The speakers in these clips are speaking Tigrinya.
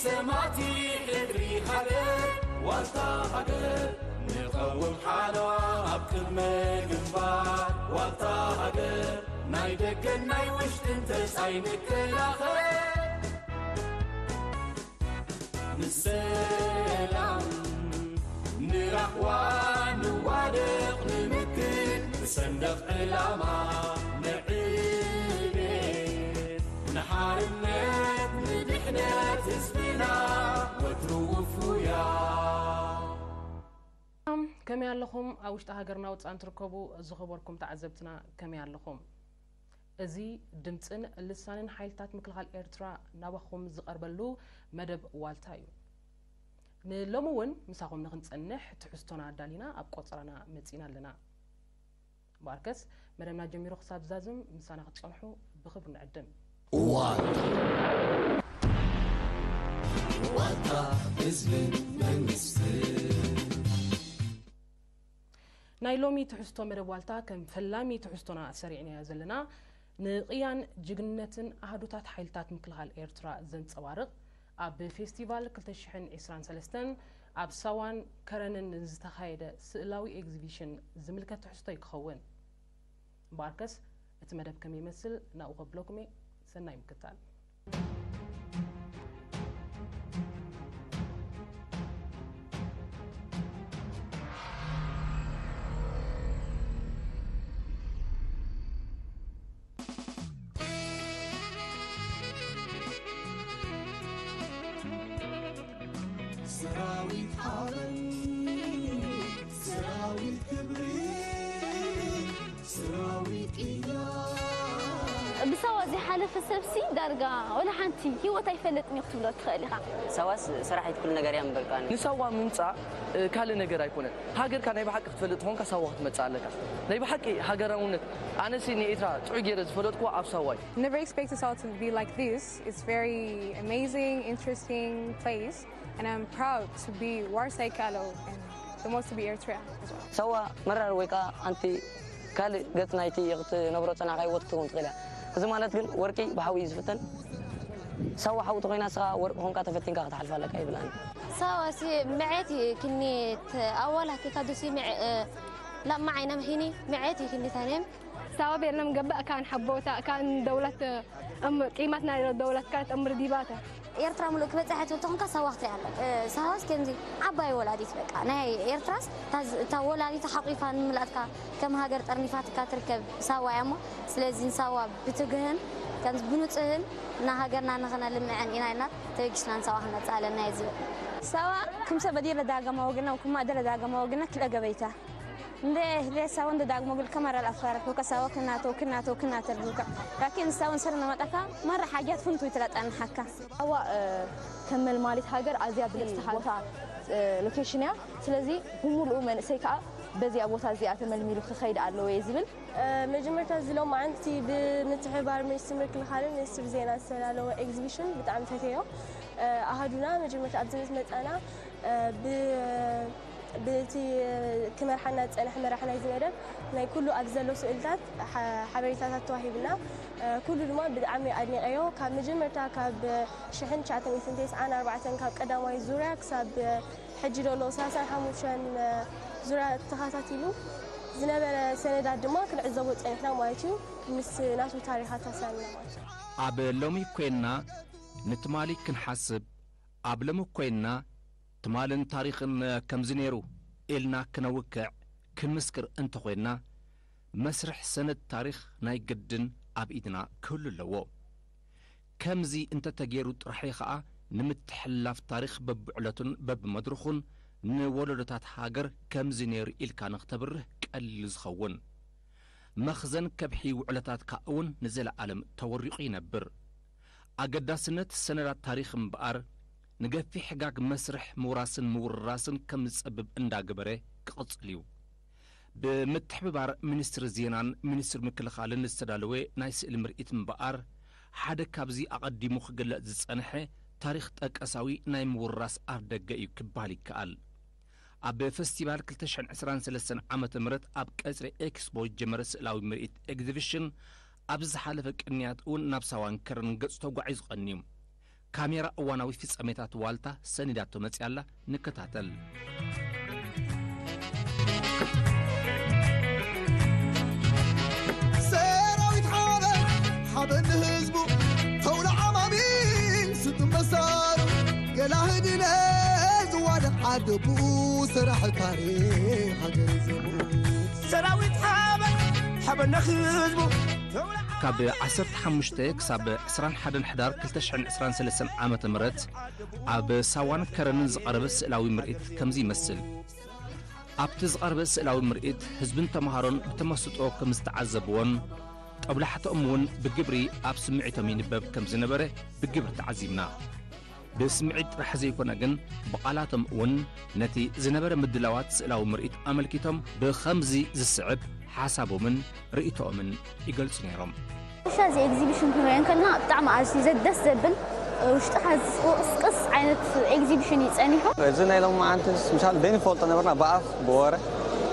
ሰማቲ ሕድሪ ሃገር ዋልታ ሃገር ንቐውም ሓራ ኣብ ቅድመ ግንባር ዋልታ ሃገር ናይ ደገን ናይ ውሽጥን ተጻይ ንከላኸል ንሰላም ንራህዋ ንዋደቕ ንምክት ንሰንደቕ ዕላማ ንዕቤት ንሓርነት ንድሕነት ህዝብና ወትሩ ውፉያ። ከመይ ኣለኹም? ኣብ ውሽጢ ሃገርና ውፃን ትርከቡ ዝኸበርኩም ተዓዘብትና ከመይ ኣለኹም? እዚ ድምፅን ልሳንን ሓይልታት ምክልኻል ኤርትራ ናባኹም ዝቐርበሉ መደብ ዋልታ እዩ። ንሎሚ እውን ምሳኹም ንክንፀንሕ ትሕዝቶና ኣዳሊና ኣብ ቆፀራና መፂና ኣለና። እምበኣርከስ መደብና ጀሚሩ ክሳብ ዝዛዝም ምሳና ክትፀንሑ ብኽብሪ ንዕድም። ዋልታ ህዝብን መንግስትን ናይ ሎሚ ትሕዝቶ መደብ ዋልታ ከም ፈላሚ ትሕዝቶና ሰሪዕናዮ ዘለና ንቕያን ጅግንነትን ኣህዱታት ሓይልታት ምክልኻል ኤርትራ ዘንጸባርቕ ኣብ ፌስቲቫል ክልተ ሽሕን ዕስራን ሰለስተን ኣብ ሳዋን ከረንን ዝተኻየደ ስእላዊ ኤግዚቢሽን ዝምልከት ትሕዝቶ እዩ ክኸውን። እምበኣርከስ እቲ መደብ ከመይ ይመስል ናብኡ ከብለኩም እየ። ሰናይ ምክታል። ሰራዊት ሓበን ሰራዊት ክብሪ ሰራዊት ቅያ ብሳዋ ዘይሓለፈ ሰብሲ ዳርጋ ወላ ሓንቲ ህይወት ኣይፈልጥን እዩ ክትብሎ ትኽእል ኢኻ። ሳዋስ ሰራሒት ኩሉ ነገር እያ ምበልካ። ንሳዋ ምምፃእ ካልእ ነገር ኣይኮነን። ሃገርካ ናይ ብሓቂ ክትፈልጥ ተኾንካ ሳዋ ክትመፅእ ኣለካ። ናይ ብሓቂ ሃገራውነት ኣነሲ ንኤርትራ ጥዑይ ገይረ ዝፈለጥኩዋ ኣብ ሳዋ እዩ። Never expected Sawa to be like this. It's very amazing, interesting place, and I'm proud to be Warsai Kalo and the most to be Eritrean as well. ሳዋ መራር ወይ ከዓ ኣንቲ ካልእ ገጽ ናይቲ ክትነብሮ ጸናሕካ ህይወት ክትከውን ትኽእል እያ። እዚ ማለት ግን ወርቂ ብሓዊ እዩ ዝፍተን። ሳዋ ሓዊ ተኾይና ንስኻ ወርቂ ኾንካ ተፈቲንካ ክትሓልፍ ኣለካ ይብል ኣነ። ሳዋ ሲ ምዔት እዩ ክኒት ኣዋላ ኬካ ዱሲ ምዕ ላማ ዓይና ምሂኒ ምዔት እዩ ክኒታኔም ሳዋ ቤርነም ገባእ ካን ሓቦታ ካን ደውለት እም ቂማት ናይ ደውለት ካን እምር ዲባታ ኤርትራ ሙሉእ ክበጽሕ ትብል ተኾንካ ሳዋ ክትሪኣ ኣለካ። ሳዋስ ከምዚ ዓባይ ወላዲት በቃ ናይ ኤርትራስ እታ ዝ- እታ ወላዲት ሓቂፋ ንምልኣትካ ከም ሃገር ጠርኒፋትካ ትርከብ ሳዋ እያ እሞ ስለዚ ንሳዋ ብትግህን ከምዚ ብንጹህን እና ሃገርና ንኽነልምዐን ኢና ኢልና ተበጊስና ንሳዋ ክንመጽእ ኣለና እየ ዝብል። ሳዋ ክምሰ በዲረ ዳገማ ወግና ወክማ ደለ ዳገማ ወግና ክለ ገበይታ እንደ ህሌ ሳዋ እንደ ዳግሞ ግል ከመራ ላፋረ ፎካ ሳዋ ክናቶ ክናቶ ክናተ ዱካ ላኪን ሳውን ስር ነመጣካ መራ ሓጃት ፍንቱ ይትለጣን ሓካ ሳዋ ከም መልማሊት ሃገር ኣዝያ ብልጽቲ ቦታ ሎኬሽን እያ። ስለዚ ብሙሉኡ መንእሰይ ከዓ በዚኣ ቦታ እዚኣ ተመልሚሉ ክኸይድ ኣለዎ እየ ዝብል። መጀመርታ እዚ ሎማዓንቲ ብምትሕብባር ሚኒስትሪ ምክልኻልን ሚኒስትሪ ዜናን ዝተዳለወ ኤግዚቢሽን ብጣዕሚ ፈትየዮ። ኣሃዱና መጀመርታ ኣብዚ ምስ መጻና ብ ብእቲ ክመርሓና ዝጸንሐ መራሒ ናይዚ መደብ ናይ ኩሉ ኣብዚ ዘሎ ስእልታት ሓበሬታታት ተዋሂብና። ኩሉ ድማ ብጣዕሚ ኣድኒቐዮ። ካብ መጀመርታ ካብ ሽሕን ትሽዓተ ሚእትን ተስዓን ኣርባዕተን ካብ ቀዳማይ ዙርያ ክሳብ ሕጂ ዘሎ ሰላሳን ሓሙሽተን ዙርያ ተኸታቲሉ ዝነበረ ሰነዳት ድማ ክንዕዘቦ ጸኒሕና ማለት እዩ። ምስ ናቱ ታሪኻት ተሳልና ማለት እዩ። ኣብ ሎሚ ኮይንና ንትማሊ ክንሓስብ፣ ኣብ ሎሚ ኮይንና ትማልን ታሪኽን ከምዚ ነይሩ ኢልና ክነውክዕ ክንምስክር እንተኾይንና፣ መስርሕ ሰነድ ታሪኽ ናይ ግድን ኣብ ኢድና ክህሉ ኣለዎ። ከምዚ እንተተገይሩ ጥራሕ እዩ ኸኣ ንምትሕልላፍ ታሪኽ በብዕለቱን በብመድርኹን ንወለዶታት ሃገር ከምዚ ነይሩ ኢልካ ንኽተብርህ ቀሊል ዝኸውን። መኽዘን ከብሒ ውዕለታትካ እውን ንዘለኣለም ተወሪቑ ይነብር። ኣገዳስነት ሰነዳት ታሪኽ እምበኣር ንገፊሕ ጋግ መስርሕ ምውራስን ምውርራስን ከም ዝጸብብ እንዳገበረ ክቕጽል እዩ። ብምትሕብባር ሚኒስትሪ ዜናን ሚኒስትሪ ምክልኻልን ዝተዳለወ ናይ ስእሊ ምርኢት እምበኣር፣ ሓደ ካብዚ ኣቐዲሙ ክግለጽ ዝጸንሐ ታሪኽ ጠቀሳዊ ናይ ምውርራስ ኣፍደገ እዩ ክበሃል ይከኣል። ኣብ ፈስቲቫል ክልተ ሽሕን ዕስራን ሰለስተን ዓመተ ምህረት ኣብ ቀጽሪ ኤክስፖ ዝጀመረ ስእላዊ ምርኢት ኤግዚቢሽን፣ ኣብዚ ዝሓለፈ ቅንያት እውን ናብ ሳዋን ከረን ገጹ ተጓዒዙ ቀንዩ። ካሜራ እዋናዊ ፍጻሜታት ዋልታ ሰኒዳቶ መጺኣላ። ንከታተል። ሰራዊት ሓበን ሓበን ንህዝቡ ተውላ ዓማሚል ስጡም መሳሩ ገላህድነ ዝዋደቕ ዓደቡ ሰራሕ ታሪኽ ሃገር ዘሙ ሰራዊት ሓበን ሓበን ንህዝቡ ተውላ ካብ ዓሰርተ ሓሙሽተ ክሳብ ዕስራን ሓደን ሕዳር ክልተ ሽሕን ዕስራን ሰለስተን ዓመተ ምህረት ኣብ ሳዋን ከረንን ዝቐረበ ስእላዊ ምርኢት ከምዚ ይመስል። ኣብቲ ዝቐረበ ስእላዊ ምርኢት ህዝብን ተምሃሮን ብተመስጦ ከም ዝተዓዘብዎን ጦብላሕትኦም እውን ብግብሪ ኣብ ስምዒቶም ይንበብ ከም ዝነበረ ብግብሪ ተዓዚብና። ብስምዒት ጥራሕ ዘይኮነ ግን ብቓላቶም እውን ነቲ ዝነበረ ምድላዋት ስእላዊ ምርኢት ኣመልኪቶም ብኸምዚ ዝስዕብ ሓሳቦምን ርእይቶኦምን ይገልጹ ነይሮም። ሻ እዚ ኤግዚቢሽን ክንሪኦ እንከለና ብጣዕሚ ኣዝዩ ዘደስ ዘብል ውሽጥኻ ዝስቅስቅስ ዓይነት ኤግዚቢሽን እዩ ጸኒሑ። እዚ ናይ ሎም መዓንትስ ምሳል ደይ ንፈልጦ ነበርና ብኣፍ ብወረ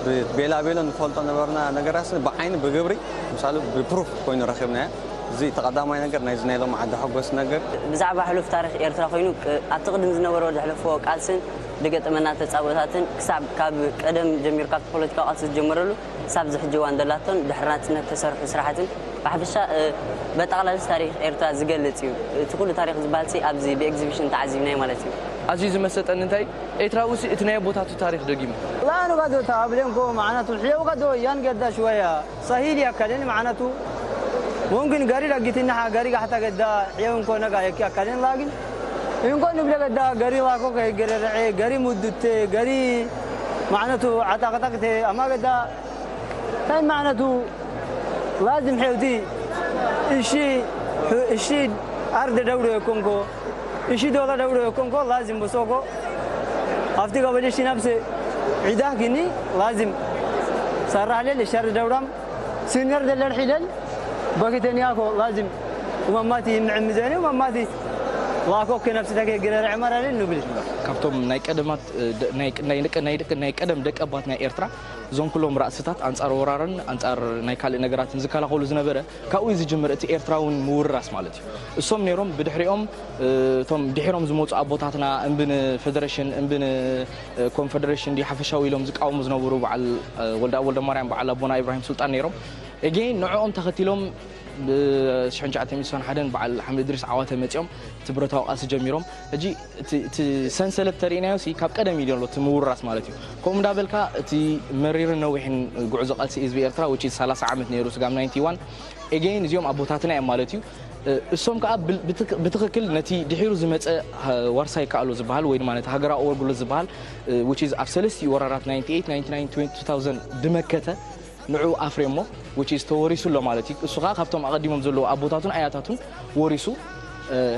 ብቤላ ቤሎ ንፈልጦ ነበርና ነገራስ ብዓይኒ ብግብሪ ምሳሉ ብፕሩፍ ኮይኑ ረኺብናዮ። እዚ ተቐዳማይ ነገር ናይዚ ናይ ሎም ዓዲ ሓጎስ ነገር። ብዛዕባ ሕሉፍ ታሪኽ ኤርትራ ኮይኑ ኣብቲ ቅድም ዝነበሮ ዘሕለፍዎ ቃልስን ዝገጠመና ተጻብኦታትን ክሳብ ካብ ቀደም ጀሚሩ ካብቲ ፖለቲካዊ ቃልሲ ዝጀመረሉ ክሳብ ዝሕጂ እዋን ዘላቶን ድሕሪ ናጽነት ተሰርሑ ስራሓትን ብሓፈሻ በጠቕላልስ ታሪኽ ኤርትራ ዝገልጽ እዩ። እቲ ኩሉ ታሪኽ ዝበሃል ሲ ኣብዚ ብኤግዚቢሽን ተዓዚብናዮ ማለት እዩ። ኣዝዩ ዝመሰጠኒ እንታይ ኤርትራዊ ሲ እቲ ናይ ኣቦታቱ ታሪኽ ደጊሙ። ላኑ ጋዶ ታብሌንኮ ማዕናቱ ሕየው ጋዶ ያን ገዳ ሽወያ ሳሂል ያካደን ማዕናቱ ሞንግን ጋሪ ላጊትናሓ ጋሪ ጋሕታ ገዳ ሕየው እንኮ ነጋ የኪ ያካደን ላጊን እንኮ ንብለ ገዳ ጋሪ ላኮ ከይገረረዐ ጋሪ ሙዱቴ ጋሪ ማዕነቱ ዓጣቅጣቅቴ ኣማ ገዳ ተን ማዕነቱ ላዝም ሐውቲ እሺ እሺ ኣርደ ደውዶ የኮንኮ እሺ ዶላ ደውዶ የኮንኮ ላዝም በሶኮ ኣብቲ ገበል እሺ ነብስ ዒዳህ ግኒ ላዝም ሰራህ ለል እሻር ደውራም ሲነር ደለር ሒለል በኪተንያኮ ላዝም ወማማቲ ምዕምዘኒ ወማማቲ ላኮ ከነብስ ተከ ግረር ዕመራልን ንብል ካብቶም ናይ ቀደማት ናይ ቀደም ደቀባት ናይ ኤርትራ እዞም ኩሎም ራእስታት ኣንጻር ወራርን ኣንጻር ናይ ካልእ ነገራትን ዝከላኸሉ ዝነበረ ካብኡ እዩ ዝጅምር እቲ ኤርትራውን ምውርራስ ማለት እዩ። እሶም ነይሮም ብድሕሪኦም እቶም ድሒሮም ዝመፁ ኣቦታትና እምቢ ንፌደሬሽን እምቢ ንኮንፌደሬሽን ድዩ ሓፈሻዊ ኢሎም ዝቃወሙ ዝነበሩ በዓል ወልደኣብ ወልደማርያም በዓል ኣቦና ኢብራሂም ሱልጣን ነይሮም። ኤጌን ንዕኦም ተኸቲሎም ብ ሽሕን ትሽዓተ ሚእትን ሓደን በዓል ሓምድ እድሪስ ዓዋተ መፂኦም እቲ ብረታዊ ቃልሲ ጀሚሮም። ሕጂ እቲ ሰንሰለት ተሪእናዮ ሲ ካብ ቀደም እዩ ዘሎ እቲ ምውርራስ ማለት እዩ። ከምኡ እንዳበልካ እቲ መሪርን ነዊሕን ጉዕዞ ቃልሲ ህዝቢ ኤርትራ which is ሰላሳ ዓመት ነይሩ ስጋብ ናይንቲ ዋን ኤጌን እዚኦም ኣቦታትና እዮም ማለት እዩ። እሶም ከዓ ብትክክል ነቲ ድሒሩ ዝመፀ ዋርሳይ ከኣሎ ዝበሃል ወይ ድማ ነቲ ሃገራዊ ኣገልግሎት ዝበሃል which is ኣብ ሰለስቲኡ ወራራት ናይንቲ ኤይት ናይንቲ ናይን ትወንቲ ቱ ታውዘንድ ድመከተ ንዑ ኣፍርዮሞ which is ተወሪሱ ኣሎ ማለት እዩ። እሱ ከዓ ካብቶም ኣቐዲሞም ዘለዉ ኣቦታቱን ኣያታቱን ወሪሱ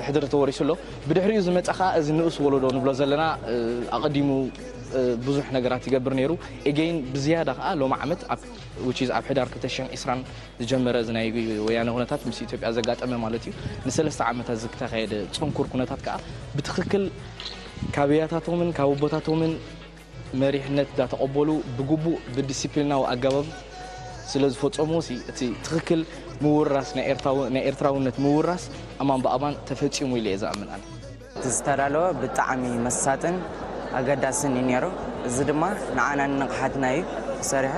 ሕድሪ ተወሪሱ ኣሎ። ብድሕሪኡ ዝመፀ ከዓ እዚ ንኡስ ወለዶ ንብሎ ዘለና ኣቐዲሙ ብዙሕ ነገራት ይገብር ነይሩ። ኤጌይን ብዝያዳ ከዓ ሎሚ ዓመት ኣብ which is ኣብ ሕዳር ክልተ ሽሕን ዕስራን ዝጀመረ እዚ ናይ ወያነ ኩነታት ምስ ኢትዮጵያ ዘጋጠመ ማለት እዩ ንሰለስተ ዓመታት ዝተኻየደ ፅንኩር ኩነታት ከዓ ብትክክል ካብ ኣያታቶምን ካብ ኣቦታቶምን መሪሕነት እንዳተቐበሉ ብግቡእ ብዲሲፕሊናዊ ኣገባብ ስለ ዝፈፀሙ እቲ ትኽክል ምውርራስ ናይ ኤርትራውነት ምውርራስ ኣማን ብኣማን ተፈፂሙ ኢለ እየ ዝኣምን ኣነ። እቲ ዝተዳለወ ብጣዕሚ መሳጥን ኣገዳስን እዩ ነይሩ። እዚ ድማ ንዓና ንንቕሓትና እዩ ሰሪሑ።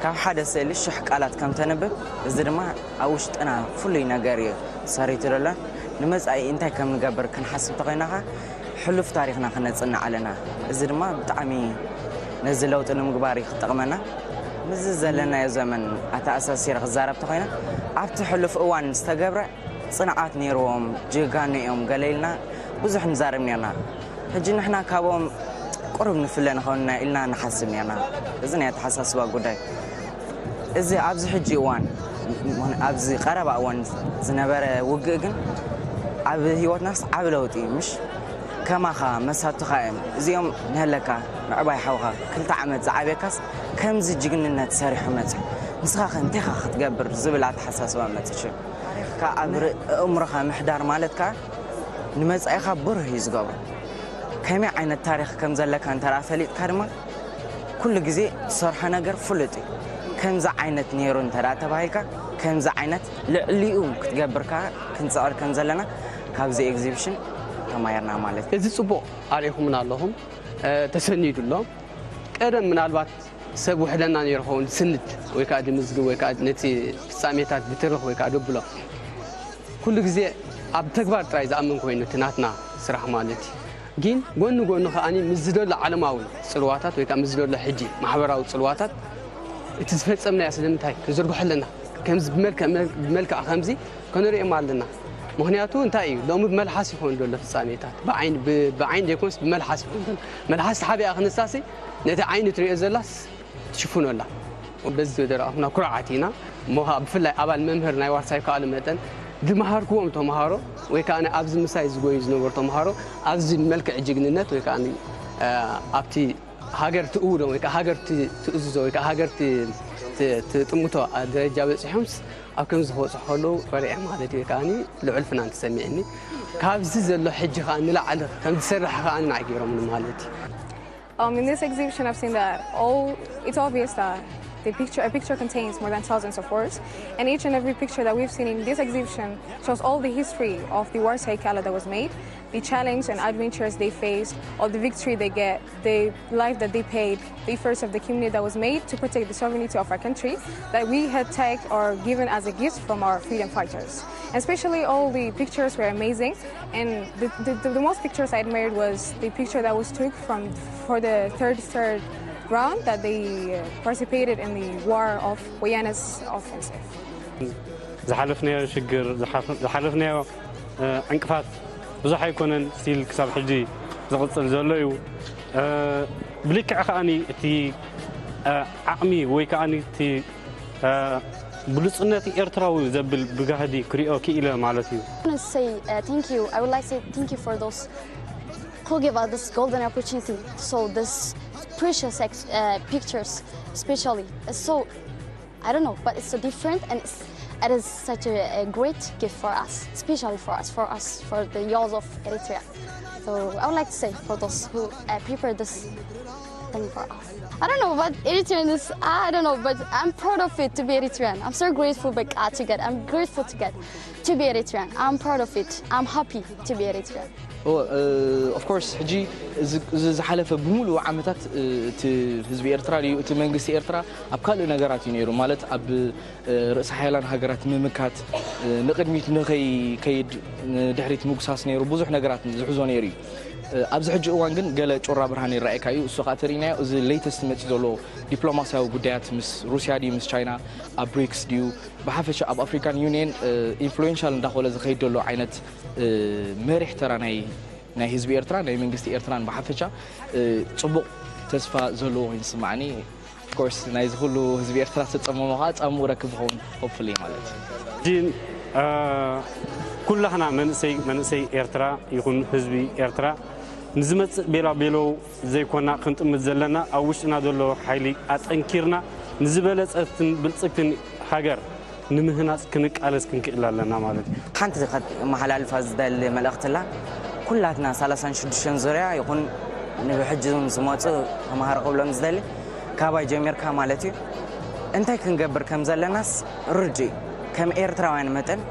ካብ ሓደ ስእሊ ሽሕ ቃላት ከም ተንብብ እዚ ድማ ኣብ ውሽጥና ፍሉይ ነገር እዩ ሰሪቱ ዘሎ። ንመጻኢ እንታይ ከም ንገብር ክንሓስብ ተኾይና ኸኣ ሕሉፍ ታሪኽና ክነጽንዕ ኣለና። እዚ ድማ ብጣዕሚ ነዚ ለውጢ ንምግባር እዩ ክጠቕመና። ምስዚ ዘለናዮ ዘመን ኣተኣሳሲረ ክዛረብ ተኾይነ ኣብቲ ሕሉፍ እዋን ዝተገብረ ጽንዓት ነይርዎም ጅጋኑ እዮም ገለ ኢልና ብዙሕ ንዛረብ ነርና። ሕጂ ንሕና ካብኦም ቁሩብ ንፍለ ንኸውን ኢና ኢልና ንሓስብ ነርና። እዚ ናይ ኣተሓሳስባ ጉዳይ። እዚ ኣብዚ ሕጂ እዋን ኣብዚ ቀረባ እዋን ዝነበረ ውግእ ግን ኣብ ህይወትናስ ዓቢ ለውጢ እዩ ምሽ ከማኻ መሳቱኻ እዮም እዚኦም ንህለካ ምዕባይ ሓውኻ ክልተ ዓመት ዝዓብየካስ ከምዚ ጅግንነት ሰሪሑ መፅእ ንስኻ ከ እንቴኻ ክትገብር ዝብል ኣተሓሳስባ መፅእ ሽም ካብ ኣብ ኣእምሮኻ ምሕዳር ማለት ከዓ ንመፃኢኻ ብሩህ እዩ ዝገብሮ ከመይ ዓይነት ታሪኽ ከም ዘለካ እንተ ፈሊጥካ ድማ ኩሉ ግዜ ትሰርሖ ነገር ፍሉጥ እዩ። ከምዚ ዓይነት ነይሩ እንተ ተባሂልካ ከምዚ ዓይነት ልዕሊኡ ክትገብርካ ክንፅዕር ከም ዘለና ካብዚ ኤግዚቢሽን ተማሂርና ማለት እዩ። እዚ ጽቡቕ ኣርእኹምና ኣለኹም። ተሰኒዱ ኣሎ። ቀደም ምናልባት ሰብ ውሕደና ነይሩ ኸውን ዝስንድ ወይ ከዓ ድምዝግብ ወይ ከዓ ነቲ ፍጻሜታት ብትርኽ ወይ ከዓ ደብሎ ኩሉ ግዜ ኣብ ተግባር ጥራይ ዝኣምን ኮይኑ እቲ ናትና ስራሕ ማለት እዩ። ግን ጎኒ ጎኒ ከዓኒ ምስ ዝደሎ ዓለማዊ ጽልዋታት ወይ ከዓ ምስ ዝደሎ ሕጂ ማሕበራዊ ጽልዋታት እቲ ዝፈጸምናዮ ስለምንታይ ክንዝርግሖ ኣለና ከምዚ ብመልክዕ ከምዚ ከነርእዮም ኣለና። ምክንያቱ እንታይ እዩ ሎሚ ብመልሓስ ይኾን ዘሎ ፍጻሜታት ብዓይኒ ዘይኮንስ ብመልሓስ ይኾን ዘሎ። መልሓስ ተሓቢኣ ክንሳሲ ነቲ ዓይኒ ትሪኦ ዘላስ ትሽፍኖ ኣላ። በዚ ደረቕ ኣኹና ኩርዓት ኢና እሞ ኸዓ ብፍላይ ኣባል መምህር ናይ ዋርሳይ ከኣሉ መጠን ዝመሃርክዎም ተምሃሮ ወይ ከዓ ኣብዚ ምሳይ ዝጎዩ ዝነበሩ ተምሃሮ ኣብዚ መልክዕ ጅግንነት ወይ ከዓ ኣብቲ ሃገር ትእውዶ ወይ ከዓ ሃገር ትእዝዞ ወይ ከዓ ሃገር ትጥምቶ ደረጃ በፂሖምስ ኣብ ከምዚ ክበፅሑ ከለዉ ኮሪዐ ማለት እዩ ከዓ ልዑል ፍናን ተሰሚዕኒ። ካብዚ ዘሎ ሕጂ ከዓ ንላዕሊ ከም ዝሰርሕ ከዓ ንዓ ገይሮምኒ ማለት እዩ። Um, in this exhibition, I've seen that all it's obvious that the picture a picture contains more than thousands of words, and each and every picture that we've seen in this exhibition shows all the history of the Warsaw Kala that was made, the challenge and adventures they faced, all the victory they get, the life that they paid, the efforts of the community that was made to protect the sovereignty of our country that we had taken or given as a gift from our freedom fighters. Especially all the pictures were amazing. And the, the, the most pictures I admired was the picture that was took from for the thirty-third round that they uh, participated in the war of Wayane's offensive. ዝሓለፍናዮ ሽግር ዝሓለፍናዮ ዕንቅፋት ብዙሕ ኣይኮነን ሲል ክሳብ ሕጂ ዝቕፅል ዘሎ እዩ። ብልክዕ ከዓኒ እቲ ዓቕሚ ወይ ከዓኒ እቲ ብሉፅነት ኤርትራዊ ዘብል ብጋህዲ ክሪኦ ክኢለ ማለት እዩ። I want to say uh, thank you. I would like to say thank you for those who gave us this golden opportunity to show this precious ex- uh, pictures, especially. It's so, I don't know, but it's so different and it's, it is such a, a great gift for us, especially for us, for us, for the youth of Eritrea. So I would like to say for those who uh, prepared this thing for us. I don't know, but Eritrean is, I don't know, but I'm proud of it to be Eritrean. I'm so grateful በቃ to get, I'm grateful to get to be Eritrean. I'm proud of it. I'm happy to be Eritrean. ኦፍኮርስ ሕጂ እዚ ዝሓለፈ ብምሉኡ ዓመታት እቲ ህዝቢ ኤርትራ ድዩ እቲ መንግስቲ ኤርትራ ኣብ ካልእ ነገራት እዩ ነይሩ ማለት ኣብ ርእሰ ሓያላን ሃገራት ምምካት ንቕድሚት ንኸይከይድ ንድሕሪት ምጉሳስ ነይሩ ብዙሕ ነገራት ዝሕዞ ነይሩ እዩ ኣብዚ ሕጂ እዋን ግን ገለ ጩራ ብርሃን ይረኣየካ እዩ እሱ ከዓ ተሪእናዮ እዚ ሌተስት መፂ ዘሎ ዲፕሎማሲያዊ ጉዳያት ምስ ሩስያ ድዩ ምስ ቻይና ኣብ ብሪክስ ድዩ ብሓፈሻ ኣብ ኣፍሪካን ዩኒየን ኢንፍሉዌንሻል እንዳኾለ ዝኸይድ ዘሎ ዓይነት መሪሕ ተራ ናይ ናይ ህዝቢ ኤርትራ ናይ መንግስቲ ኤርትራን ብሓፈሻ ፅቡቕ ተስፋ ዘለዎ ኮይኑ ዝስማዓኒ ኮርስ ናይዚ ኩሉ ህዝቢ ኤርትራ ዝተፀመሞ ከዓ ፃምኡ ረክብ ዝኸውን ሆፕፍሊ ማለት እዩ ጂን ኩላህና መንእሰይ መንእሰይ ኤርትራ ይኹን ህዝቢ ኤርትራ ንዝመፅእ ቤላ ቤሎ ዘይኮና ክንጥምት ዘለና ኣብ ውሽጥና ዘሎ ሓይሊ ኣጠንኪርና ንዝበለፀትን ብልፅግትን ሃገር ንምህናፅ ክንቃለስ ክንክእል ኣለና ማለት እዩ። ሓንቲ ከመሓላልፋ ዝደሊ መልእኽቲ ኣላ። ኩላትና ሰላሳን ሽዱሽተን ዙርያ ይኹን ንብሕጂ እውን ዝመፁ ተምሃሮ ክብሎም ዝደሊ ካባይ ጀሚርካ ማለት እዩ እንታይ ክንገብር ከም ዘለናስ ርዱእ እዩ። ከም ኤርትራውያን መጠን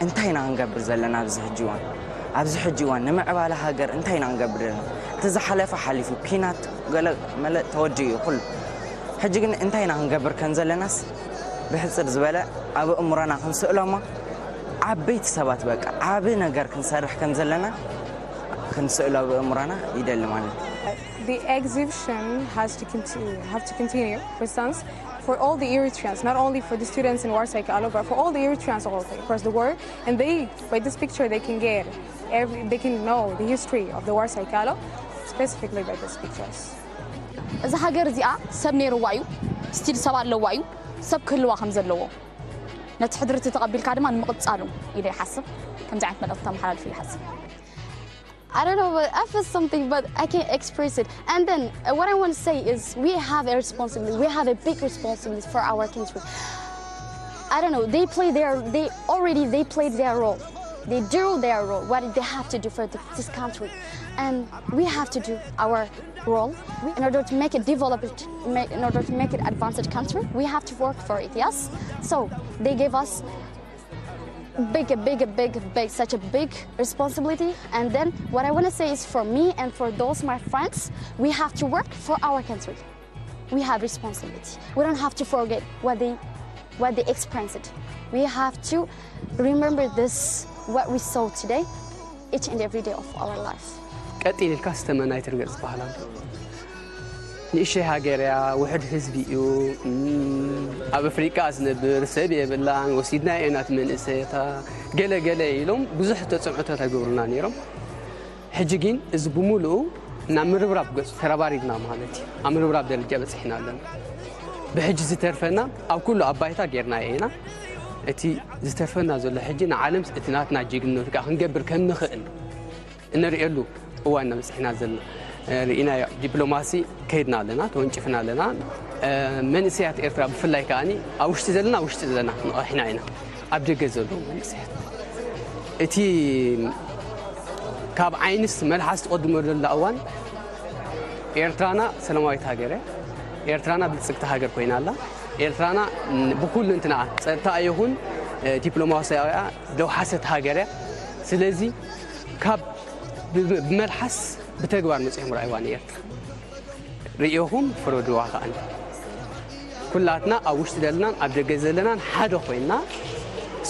እንታይ ኢና ክንገብር ዘለና ኣብዚ ሕጂ እዋን? ኣብዚ ሕጂ እዋን ንምዕባለ ሃገር እንታይ ኢና ክንገብር ዘለና? እቲ ዝሓለፈ ሓሊፉ ኲናት ገለ መለ ተወዲኡ እዩ ኩሉ። ሕጂ ግን እንታይ ኢና ክንገብር ከም ዘለናስ ብሕጽር ዝበለ ኣብ ኣእምሮና ክንስእሎ እሞ ዓበይቲ ሰባት በቃ ዓቢ ነገር ክንሰርሕ ከም ዘለና ክንስእሎ ኣብ ኣእምሮና ይደሊ ማለት እዩ። The exhibition has to continue, have to continue, for instance, for all the Eritreans, not only for the students in Warsaw Kalo, but for all the Eritreans all across the world. And they, by this picture, they can get, every, they can know the history of the Warsaw Kalo, specifically by these pictures. እዛ ሃገር እዚኣ ሰብ ነይርዋ እዩ ስቲል ሰብ ኣለዋ እዩ ሰብ ክህልዋ ከም ዘለዎ ነቲ ሕድርቲ ተቐቢልካ ድማ ንምቕጻሉ ኢለ ይሓስብ ከምዚ ዓይነት መልእኽቲ ተመሓላልፉ ይሓስብ I don't know, but I feel something, but I can't express it. And then uh, what I want to say is we have a responsibility. We have a big responsibility for our country. I don't know. They play their. They already they played their role. They do their role. What they have to do for the, this country, and we have to do our role in order to make it developed, in order to make it advanced country. We have to work for it. Yes. So they gave us Big, a big, a big, big, such a big responsibility. And then what I want to say is, for me and for those my friends, we have to work for our country. We have responsibility. We don't have to forget what they, what they experienced. We have to remember this, what we saw today, each and every day of our life. ቀጢን ኢልካ ስተመናይ ትርገጽ ዝበሃል ኣሎ። ንእሽተይ ሃገር እያ፣ ውሕድ ህዝቢ እዩ። እም፣ ኣብ ኣፍሪቃ ዝነብር ሰብ የብላን። ወሲድና ኢና እቲ መንእሰያታ፣ ገለ ገለ ኢሎም ብዙሕ ተጽዕኖታት ኣይገብሩና ነይሮም። ሕጂ ግን እዚ ብምሉኡ ናብ ምርብራብ ገጹ ተረባሪብና ማለት እዩ። ኣብ ምርብራብ ደረጃ በጺሕና ኣለና። ብሕጂ ዝተርፈና ኣብ ኩሉ ኣብ ባይታ ጌርናዮ ኢና። እቲ ዝተርፈና ዘሎ ሕጂ ንዓለምስ እቲ ናትና ጅግንነት ከኣ ክንገብር ከም ንኽእል እነርእየሉ እዋን ኢና በጺሕና ዘለና። እ፣ ርኢናዮ፣ ዲፕሎማሲ ከይድና ኣለና፣ ተወንጪፍና ኣለና። እ፣ መንእሰያት ኤርትራ ብፍላይ ከኣኒ ኣብ ውሽጢ ዘለና፣ ኣብ ውሽጢ ዘለና ንቐሒና ኢና። ኣብ ደገ ዘለዉ መንእሰያት። እቲ ካብ ዓይንስ መልሓስ ትቐድሞ ዘላ እዋን፣ ኤርትራና ሰላማዊት ሃገር እያ። ኤርትራና ብልጽግቲ ሃገር ኮይና ኣላ። ኤርትራና ብኩሉ እንትንኣ፣ ጸጥታ ይኹን፣ እ፣ ዲፕሎማሲያዊ ደውሓሰት ሃገር እያ። ስለዚ ካብ ብ-፣ ብመልሓስ ብተግባር መጺኦም ርኣይዋ ንኤርትራ። ርእኹም ፍረድዋ ከኣ። ኩላትና ኣብ ውሽጢ ዘለናን ኣብ ደገ ዘለናን ሓደ ኮይና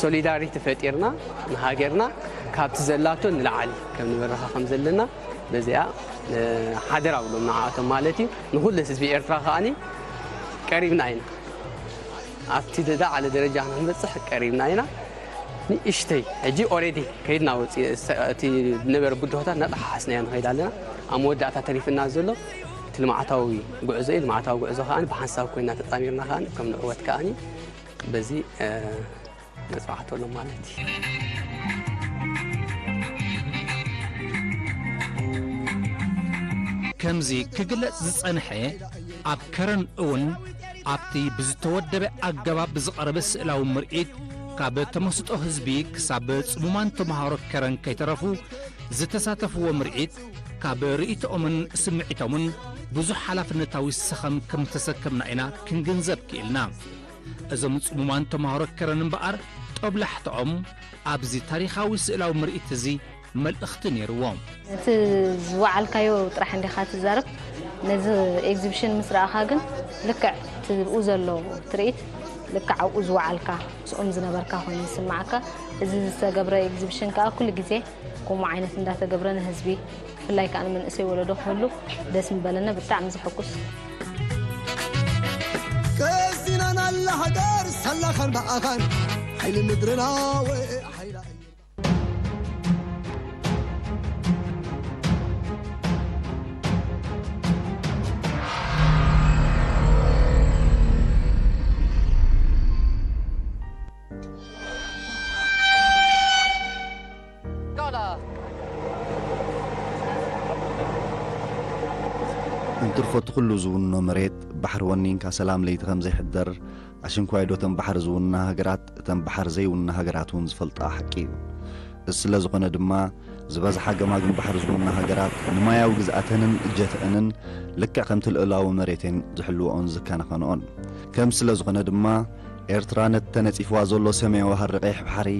ሶሊዳሪቲ ፈጢርና ንሃገርና ካብቲ ዘላቶ ንላዕሊ ከም ንበረኻ ከም ዘለና በዚኣ፣ እ፣ ሓደራ ብሎም ንዓኣቶም ማለት እዩ። ንኹሉ ህዝቢ ኤርትራ ከኣኒ ቀሪብና ኢና። ኣብቲ ዝለዓለ ደረጃ ንክንበጽሕ ቀሪብና ኢና። ንእሽተይ ሕጂ ኦሬዲ ከይድና ወፂ-፣ ሰ-፣ እቲ ዝነበረ ብድሆታት እናጠሓሓስናዮ ንኸይድ ኣለና። ኣብ መወዳእታ ተሪፍና ዘሎ እቲ ልምዓታዊ ጉዕዞ እዩ። ልምዓታዊ ጉዕዞ ከኣ ብሓንሳብ ኮይና ተጣሚርና ከኣ ከም ንዕወት ከኣ በዚ፣ እ፣ መፅዋዕቶ ኣሎ ማለት እዩ። ከምዚ ክግለጽ ዝጸንሐ፣ ኣብ ከረን እውን ኣብቲ ብዝተወደበ ኣገባብ ዝቐረበ ስእላዊ ምርኢት፣ ካብ ተመስጦ ህዝቢ ክሳብ ጽሙማን ተመሃሮ ከረን ከይተረፉ ዝተሳተፍዎ ምርኢት፣ ካብ ርእይቶኦምን ስምዒቶምን ብዙሕ ሓላፍነታዊ ሰኸም ከም ዝተሰከምና ኢና ክንግንዘብ ክኢልና። እዞም ጽሙማን ተመሃሮ ከረን እምበኣር፣ ጦብላሕትኦም ኣብዚ ታሪኻዊ ስእላዊ ምርኢት እዚ መልእኽቲ ነይርዎ። እቲ ዝወዓልካዮ ጥራሕ እንዲኻ ትዛረብ። ነዚ ኤግዚቢሽን ምስ ረኣኻ ግን ልክዕ እቲ ብኡ ዘሎ ትርኢት ልክዕ ኣብኡ ዝወዓልካ ምስኦም ዝነበርካ ኮይኑ ይስምዓካ። እዚ ዝተገብረ ኤግዚቢሽን ከኣ ኩሉ ግዜ ከምኡ ዓይነት እንዳተገብረ ንህዝቢ ብፍላይ ከኣ ንመንእሰይ ወለዶ ክህሉ ደስ ምበለና። ብጣዕሚ ዘሐጉስ። ቀሲናና ለሃገር ሰላኸን ብኣኻን ሓይሊ ምድርና ወ ሓይላ እንትርፎ እቲ ኩሉ ዝውኖ መሬት ባሕሪ ወኒንካ ሰላም ለይቲ ከም ዘይሕደር ኣሽንኳይ ዶ እተን ባሕሪ ዝውና ሃገራት እተን ባሕሪ ዘይውና ሃገራት እውን ዝፈልጣ ሓቂ እዩ። እዚ ስለ ዝኾነ ድማ ዝበዝሓ ገማግም ባሕሪ ዝውና ሃገራት ንማያዊ ግዝኣተንን እጀተአንን ልክዕ ከምቲ ልኡላዊ መሬተን ዝሕልወኦን ዝከናኸንኦን ከም ስለ ዝኾነ ድማ ኤርትራ ነቲ ተነጺፍዋ ዘሎ ሰማያዊ ሃሪ ቀይሕ ባሕሪ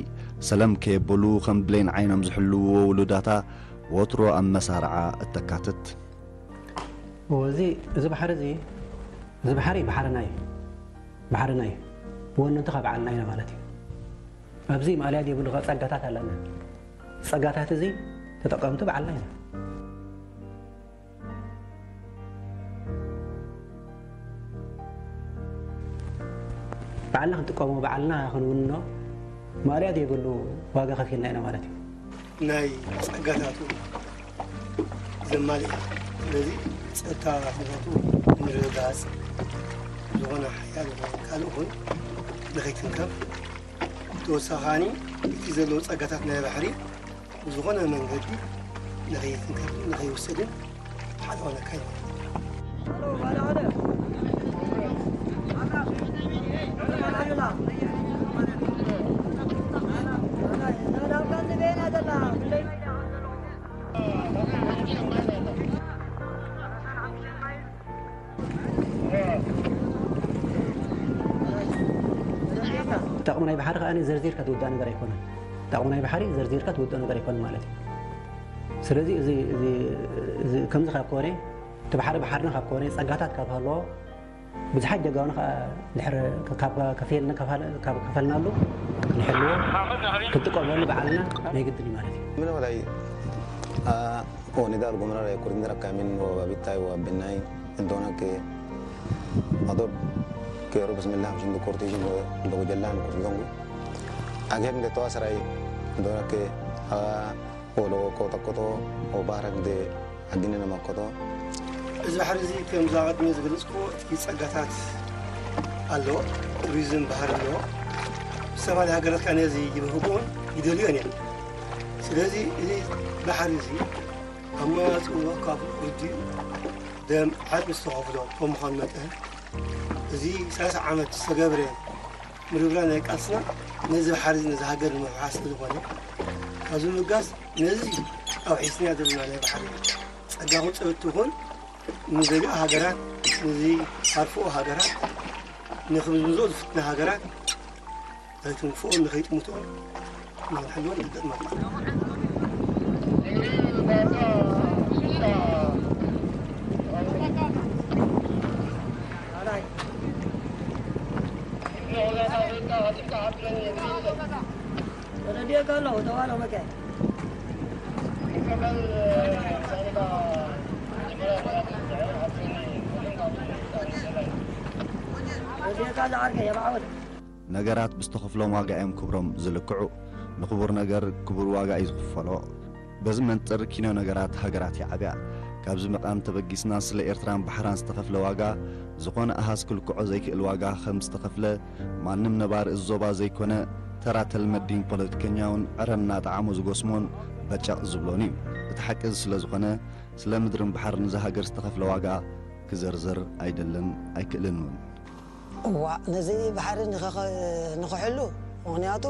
ሰለም ከየበሉ ከም ብሌን ዓይኖም ዝሕልውዎ ውሉዳታ ወትሮ ኣብ መሳርዓ እተካትት። እዚ እዚ ባሕሪ እዚ እዚ ባሕሪ ባሕርና እዩ። ባሕርና እዩ። ወነንቲ ካብ ዓልና ኢና ማለት እዩ። ኣብዚ ማእለያ ዘይብሉ ጸጋታት ኣለና። ጸጋታት እዚ ተጠቀምቲ ባዕልና ኢና። ባዕልና ክንጥቀሞ ባዕልና ክንውንኖ ማእለያ ዘይብሉ ዋጋ ከፊልና ኢና ማለት እዩ። ናይ ጸጋታቱ ዘማልእ እዩ። ስለዚ ጸጥታ ኩነታቱ ንምርግጋጽ ዝኾነ ሓያል ይኹን ካልእ ይኹን ንኸይትንከፍ፣ ብተወሳኺ ከኣኒ እቲ ዘለዎ ጸጋታት ናይ ባሕሪ ብዝኾነ መንገዲ ንኸይትንከፍን ንኸይውሰድን ሓለዋ ነካይድ። ጠቕሚ ናይ ባሕሪ ከኣ ዘርዚርካ ትውዳእ ነገር ኣይኮነን። ጠቕሚ ናይ ባሕሪ ዘርዚርካ ትውዳእ ነገር ኣይኮነን ማለት እዩ። ስለዚ እዚ እዚ እዚ ከምዚ ካብ ኮነ፣ እቲ ባሕሪ ባሕርና ካብ ኮነ፣ ጸጋታት ካብ ሃለዎ፣ ብዙሓት ጀጋኑ ከኣ ድሕሪ ካብ ከፊልና፣ ካብ ከፈልናሉ ክንሕልዎ፣ ክንጥቀመሉ ባዕልና ናይ ግድን እዩ ማለት እዩ። من ولاي، آه، ونضال قمنا لا يكون عندنا كامل وبابي تاي وبناي، عندنا كي أضرب كي ربس من الله مشين دكورتيشن لوجلان كوردونغو. أجل من دتوا سراي عندنا كي، آه، ولو كوتا كوتو وبارك دي أجننا ما كوتو. እዚ ባሕሪ እዚ ከም ዝኣቐድመ ዝገለጽኩዎ እቲ ጸጋታት ኣለዎ። ቱሪዝም ባህሪ ኣለዎ። ዝተፈላለዩ ሃገራት ከኣ ነዚ ይብህጎን ይደልዮን እየን። ስለዚ እዚ ባሕሪ እዚ ኣመዋጽኦ ካብ ርድኡ ደም ዓጽሚ ዝተኸፍሎ ከም ምዃኑ መጠን፣ እዚ ሰላሳ ዓመት ዝተገብረ ምርብራብ ናይ ቃልስና ነዚ ባሕሪ እዚ ነዚ ሃገር ንምሕዋስ ስለ ዝኾነ፣ ኣብዚ ምብጋስ ነዚ ኣውሒስና ዘለና ናይ ባሕሪ ጸጋ ክጸወት ይኹን ንገሊኡ ሃገራት፣ ነዚ ኣርፍኦ ሃገራት፣ ንክምዝምዝኦ ዝፍትና ሃገራት ኣይትንፍኦ፣ ንኸይጥምቶ ንኽንሕልወን ይግባእ ማለት እዩ። ነገራት ብዝተኸፍሎም ዋጋ እዮም ክብሮም ዝልክዑ። ንኽቡር ነገር ክቡር ዋጋ እዩ ዝኽፈሎ። በዚ መንጽር ኪኖ ነገራት ሃገራት ይዓብያ። ካብዚ መቓን ተበጊስና ስለ ኤርትራን ባሕራን ዝተኸፍለ ዋጋ፣ ዝኾነ ኣሃዝ ክልክዖ ዘይክእል ዋጋ ከም ዝተኸፍለ ማንም ነባሪ እዚ ዞባ ዘይኮነ፣ ተራ ተልመዲን ፖለቲከኛ እውን ዕረ እናጠዓሞ ዝጎስሞን በጨቕ ዝብሎን እዩ። እቲ ሓቂ እዚ ስለ ዝኾነ፣ ስለ ምድርን ባሕርን እዛ ሃገር ዝተኸፍለ ዋጋ ክዘርዘር ኣይደልን ኣይክእልን እውን። እዋ፣ ነዚ ባሕሪ ንኸኸ-፣ ንኽሕሉ፣ ምኽንያቱ፣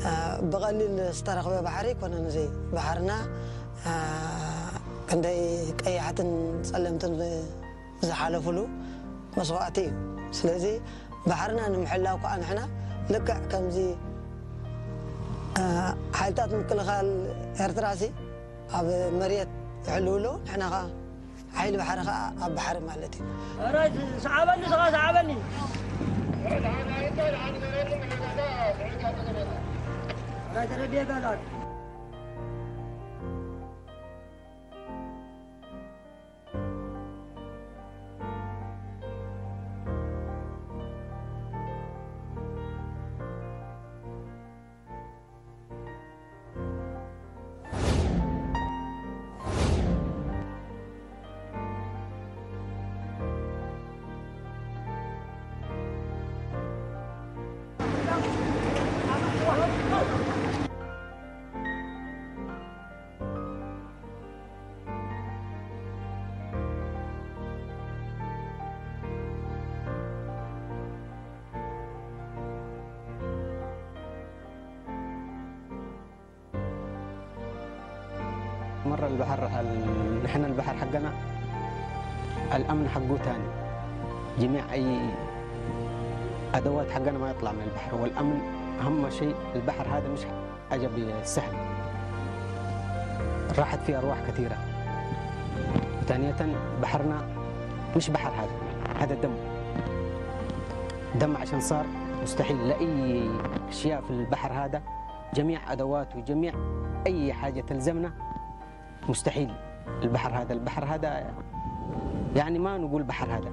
እ፣ ብቐሊል ዝተረኽበ ባሕሪ ኣይኮነን። እዚ ባሕርና፣ እ፣ ክንደይ ቀያሕትን ጸለምትን ዝሓለፉሉ መስዋእቲ እዩ። ስለዚ ባሕርና ንምሕላው ከኣ ንሕና ልክዕ ከምዚ፣ እ፣ ሓይልታት ምክልኻል ኤርትራሲ ኣብ መሬት ይሕልው ኣለዉ፣ ንሕና ከኣ ሓይሊ ባሕሪ ከኣ ኣብ ባሕሪ ማለት እዩ። ራይት ሰዓበኒ፣ ስኻ ሰዓበኒ። ራይት ረድየ ጋዛት። مرة البحر ال-، نحن البحر حقنا الأمن حقه تاني. جميع أي أدوات حقنا ما يطلع من البحر، والأمن أهم شيء. البحر هذا مش عجب سهل، راحت فيه أرواح كثيرة. وثانية، بحرنا مش بحر هذا، هذا دم. دم عشان صار مستحيل لأي أشياء في البحر هذا، جميع أدوات وجميع أي حاجة تلزمنا مستحيل. البحر هذا، البحر هذا يعني ما نقول بحر هذا،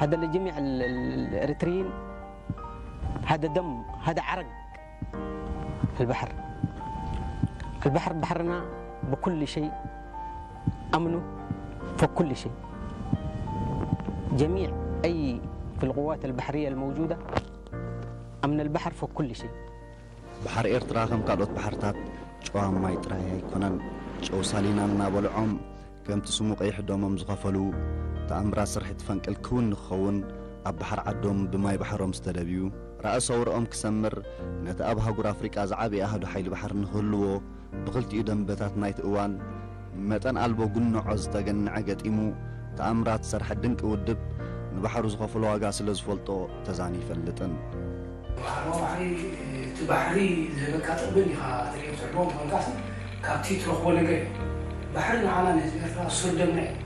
هذا لجميع ال-، ال-، الإريتريين، هذا دم، هذا عرق. البحر، البحر بحرنا بكل شيء، أمنه فوق كل شيء. جميع أي في القوات البحرية الموجودة، أمن البحر فوق كل شيء. ባሕሪ ኤርትራ ከም ካልኦት ባሕርታት ጨዋ ማይ ጥራይ ኣይኮነን። ጨው ሳሊና እናበልዖም ከምቲ ስሙ ቀይሕ ደሞም ዝኸፈሉ ተኣምራት ስርሒት ፈንቅል ክውን ንክኸውን ኣብ ባሕሪ ዓዶም ብማይ ባሕሮም ዝተደብዩ፣ ራእሲ ኣውርኦም ክሰምር፣ ነቲ ኣብ ኣህጉር ኣፍሪቃ ዝዓበየ ኣሃዱ ሓይሊ ባሕሪ ንክህልዎ ብኽልቲኡ ደንበታት ናይቲ እዋን መጠን ኣልቦ ጉንዖ ዝተገንዐ ገጢሙ ተኣምራት ዝሰርሐ ድንቂ ውድብ ንባሕሩ ዝኸፈሎ ዋጋ ስለ ዝፈልጦ ተዛንዩ ይፈልጥን። ዓርባዊ ባሕሪ፣ እቲ ባሕሪ ዝህበካ ጥቕምን ኢኻ ትሪኦ ትሕልዎ እንተኾንካሲ፣ ካብቲ ትረኽቦ ነገር እዩ። ባሕሪ ንዓና ንህዝቢ ኤርትራ ሱር ደምና እዩ።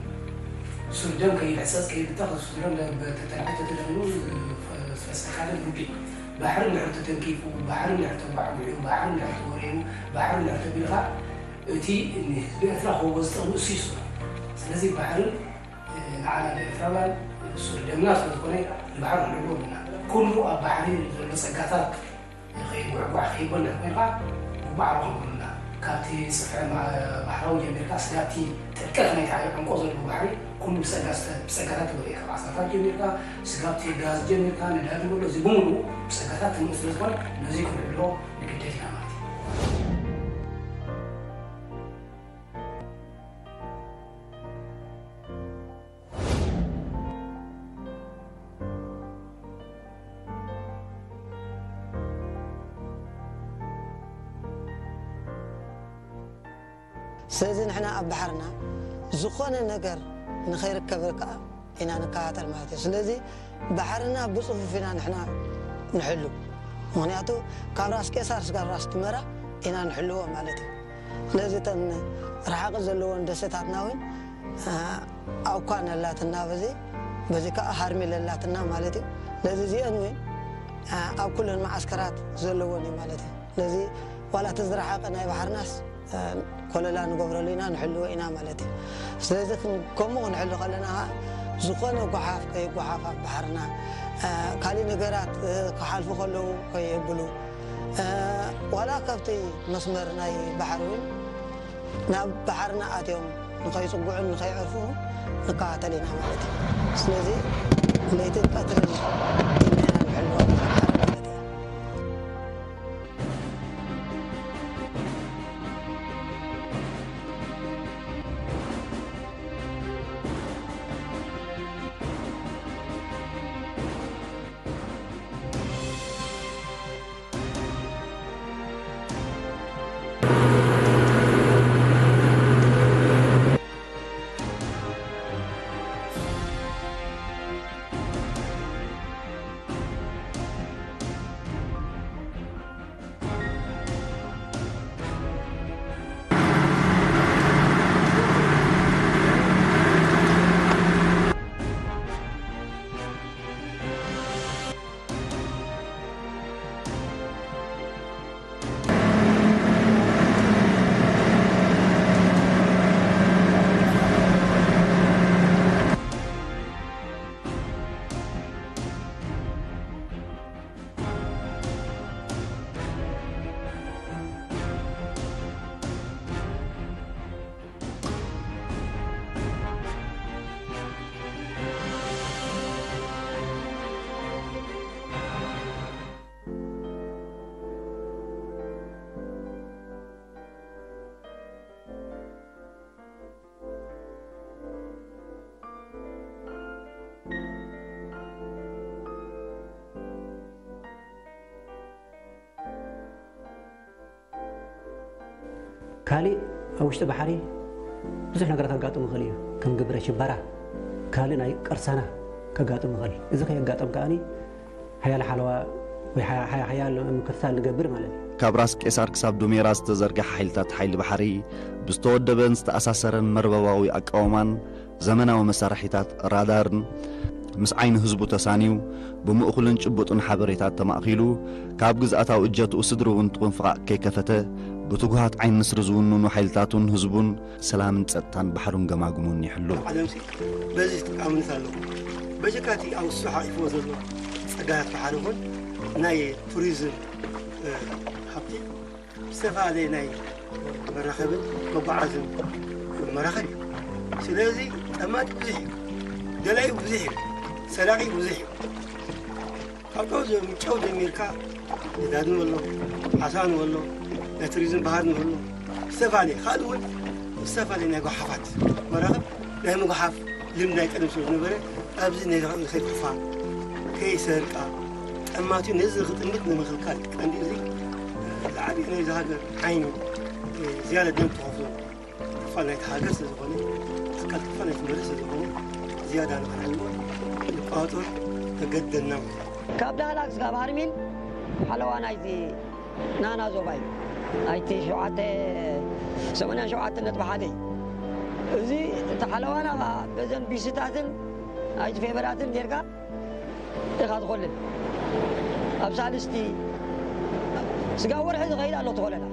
ሱር ደም ከይብሕጸጽ ከይብተኽ፣ ሱር ደም ተተልዐ ተተደኺሙ ዝፈሰካ ደም ግቢ። ባሕሪ እንድሕር ተተንኪፉ፣ ባሕሪ እንድሕር ተጓዕጒዑ፣ ባሕሪ እንድሕር ተወሪሩ፣ ባሕሪ እንድሕር ተቢልካ፣ እቲ ንህዝቢ ኤርትራ ክህቦ ዝጠቕም እሱ እዩ። ስለዚ ባሕሪ ንዓና ንኤርትራውያን ሱር ደምና ስለ ዝኾነ፣ ንባሕሪ ክንሕልዎ ኣለና። ኩሉ ኣብ ባሕሪ ዘሎ ጸጋታት ከይጉዕጓዕ ከይበልዕ ኮይንካ፣ ብባዕሉ ክንብሉና። ካብቲ ጽፍሒ ማ-፣ ባሕራዊ ጀሚርካ፣ ስጋብቲ ጥልቀት ናይቲ ዓቢ ዕምቆ ዘለዎ ባሕሪ፣ ኩሉ ብጸጋ-፣ ብጸጋታት ትመልእ። ካብ ዓሳታት ጀሚርካ፣ ስጋብቲ ጋዝ ጀሚርካ፣ ነዳዲ፣ ኩሉ እዚ ብምሉኡ ብጸጋታት ትመልእ ስለ ዝኾነ፣ ነዚ ክንሕሎ ንግደድ ኢና ማለት እዩ። ስለዚ ንሕና ኣብ ባሕርና ዝኾነ ነገር ንኸይርከብ ከኣ ኢና ንከታተል ማለት እዩ። ስለዚ ባሕርና ብጽፉፍ ኢና ንሕና ንሕሉ። ምኽንያቱ ካብ ራስ ቄሳር እስካብ ራስ ዱሜራ ኢና ንሕልዎ ማለት እዩ። ስለዚ እተን ርሓቕ ዘለወን ደሴታትና እውን፣ አ፣ ኣውኳን ኣላትና፣ በዚ፣ በዚ ከኣ ሃርሚል ኣላትና ማለት እዩ። ስለዚ እዚአን እውን፣ አ፣ ኣብ ኩለን መዓስከራት ዘለወን እዩ ማለት እዩ። ስለዚ ዋላ እቲ ዝረሓቐ ናይ ባሕርናስ፣ አ፣ ኮለላ ንገብረሉ ኢና፣ ንሕልዎ ኢና ማለት እዩ። ስለዚ ክን-፣ ከምኡ ክንሕሉ ከለና ኸዓ ዝኾነ ጓሓፍ ከይጓሓፍ ኣብ ባሕርና፣ አ፣ ካሊእ ነገራት፣ እ፣ ክሓልፉ ከለዉ ከየብሉ፣ እ፣ ዋላ ካብቲ መስመር ናይ ባሕሪ እውን ናብ ባሕርና ኣትዮም ንኸይጽግዑን ንኸይዕርፉ ንከታተል ኢና ማለት እዩ። ስለዚ ለይትን ቀትርን ኢልና ኢና ንሕልዋ ባሕሪ ማለት እዩ። ካሊእ ኣብ ውሽጢ ባሕሪ ብዙሕ ነገራት ከጋጥም ይኽእል እዩ። ከም ግብረ ሽበራ፣ ካልእ ናይ ቅርሳና ከጋጥም ይኽእል። እዚ ከየጋጠም ከኣኒ ሓያል ሓለዋ ወይ ሓያ-፣ ሓያ-፣ ሓያል ምክትታል ንገብር ማለት እዩ። ካብ ራስ ቄሳር ክሳብ ዱሜራ ዝተዘርግሐ ሓይልታት ሓይሊ ባሕሪ፣ ብዝተወደበን ዝተኣሳሰረን መርበባዊ ኣቃውማን ዘመናዊ መሳርሒታት ራዳርን ምስ ዓይኒ ህዝቡ ተሳንዩ፣ ብምእኹልን ጭቡጥን ሓበሬታት ተማእኪሉ፣ ካብ ግዝኣታዊ እጀትኡ ስድርኡን ጥቕንፍቓቕ ከይከፈተ፣ ብትጉሃት ዓይኒ ንስሪ ዝውንኑ ሓይልታቱን ህዝቡን ሰላምን ጸጥታን ባሕሩን ገማግሙን ይሕሉ። ዓለምሲ በዚ ተጠቃምነት ኣለዎ። በጀካ እቲ ኣብ እሱ ሓቂፍዎ ዘሎ ጸጋታት ባሕሪ ይኹን ናይ ቱሪዝም፣ እ፣ ሃብቲ ዝተፈላለየ ናይ መራኸብን መጓዓዝን መራኸብ እዩ። ስለዚ ጠማቂ ብዙሕ እዩ፣ ደላዩ ብዙሕ እዩ፣ ሰራቂ ብዙሕ እዩ። ካብ ጨው ጀ-፣ ጨው ጀሚርካ ነዳዲ ንበሎ፣ ዓሳ ንበሎ፣ ናይ ቱሪዝም ባህር ንበሎ፣ ዝተፈላለየ፣ ካልእ እውን ዝተፈላለየ ናይ ጓሓፋት መራኽብ ናይ ምጉሓፍ ልምዲ ናይ ቀደም ስለ ዝነበረ፣ ኣብዚ ነዚ ንኸይጉሕፋ፣ ከይሰርቃ፣ ጠማቲ ነዚ ክጥምት ንምኽልካል ቀንዲ እዚ፣ እ፣ ዝዓበየ ናይዚ ሃገር ዓይኒ፣ እ፣ ዝያዳ ደም ተኸፍሎ ክፋል ናይቲ ሃገር ስለ ዝኾነ፣ ኣካል ክፋል ናይቲ መሬት ስለ ዝኾነ፣ ዝያዳ ንኽንዕልዎ ንቋጽር ተገደድና ማለት እዩ። ካብ ዳህላክ ስጋብ ሃርሚን ሓለዋ ናይቲ ናና ዞባ እዩ። ናይቲ ሸውዓተ ሰማንያን ሸውዓተ ነጥቢ ሓደ እዩ። እዚ እቲ ሓለዋና ኸዓ በዘን ቢስታትን ናይቲ ፌበራትን ጌርካ ኢኻ ትኾልል። ኣብ ሳልስቲ ስጋ ወርሒ ዝኸይድ ኣሎ ትኾለላ።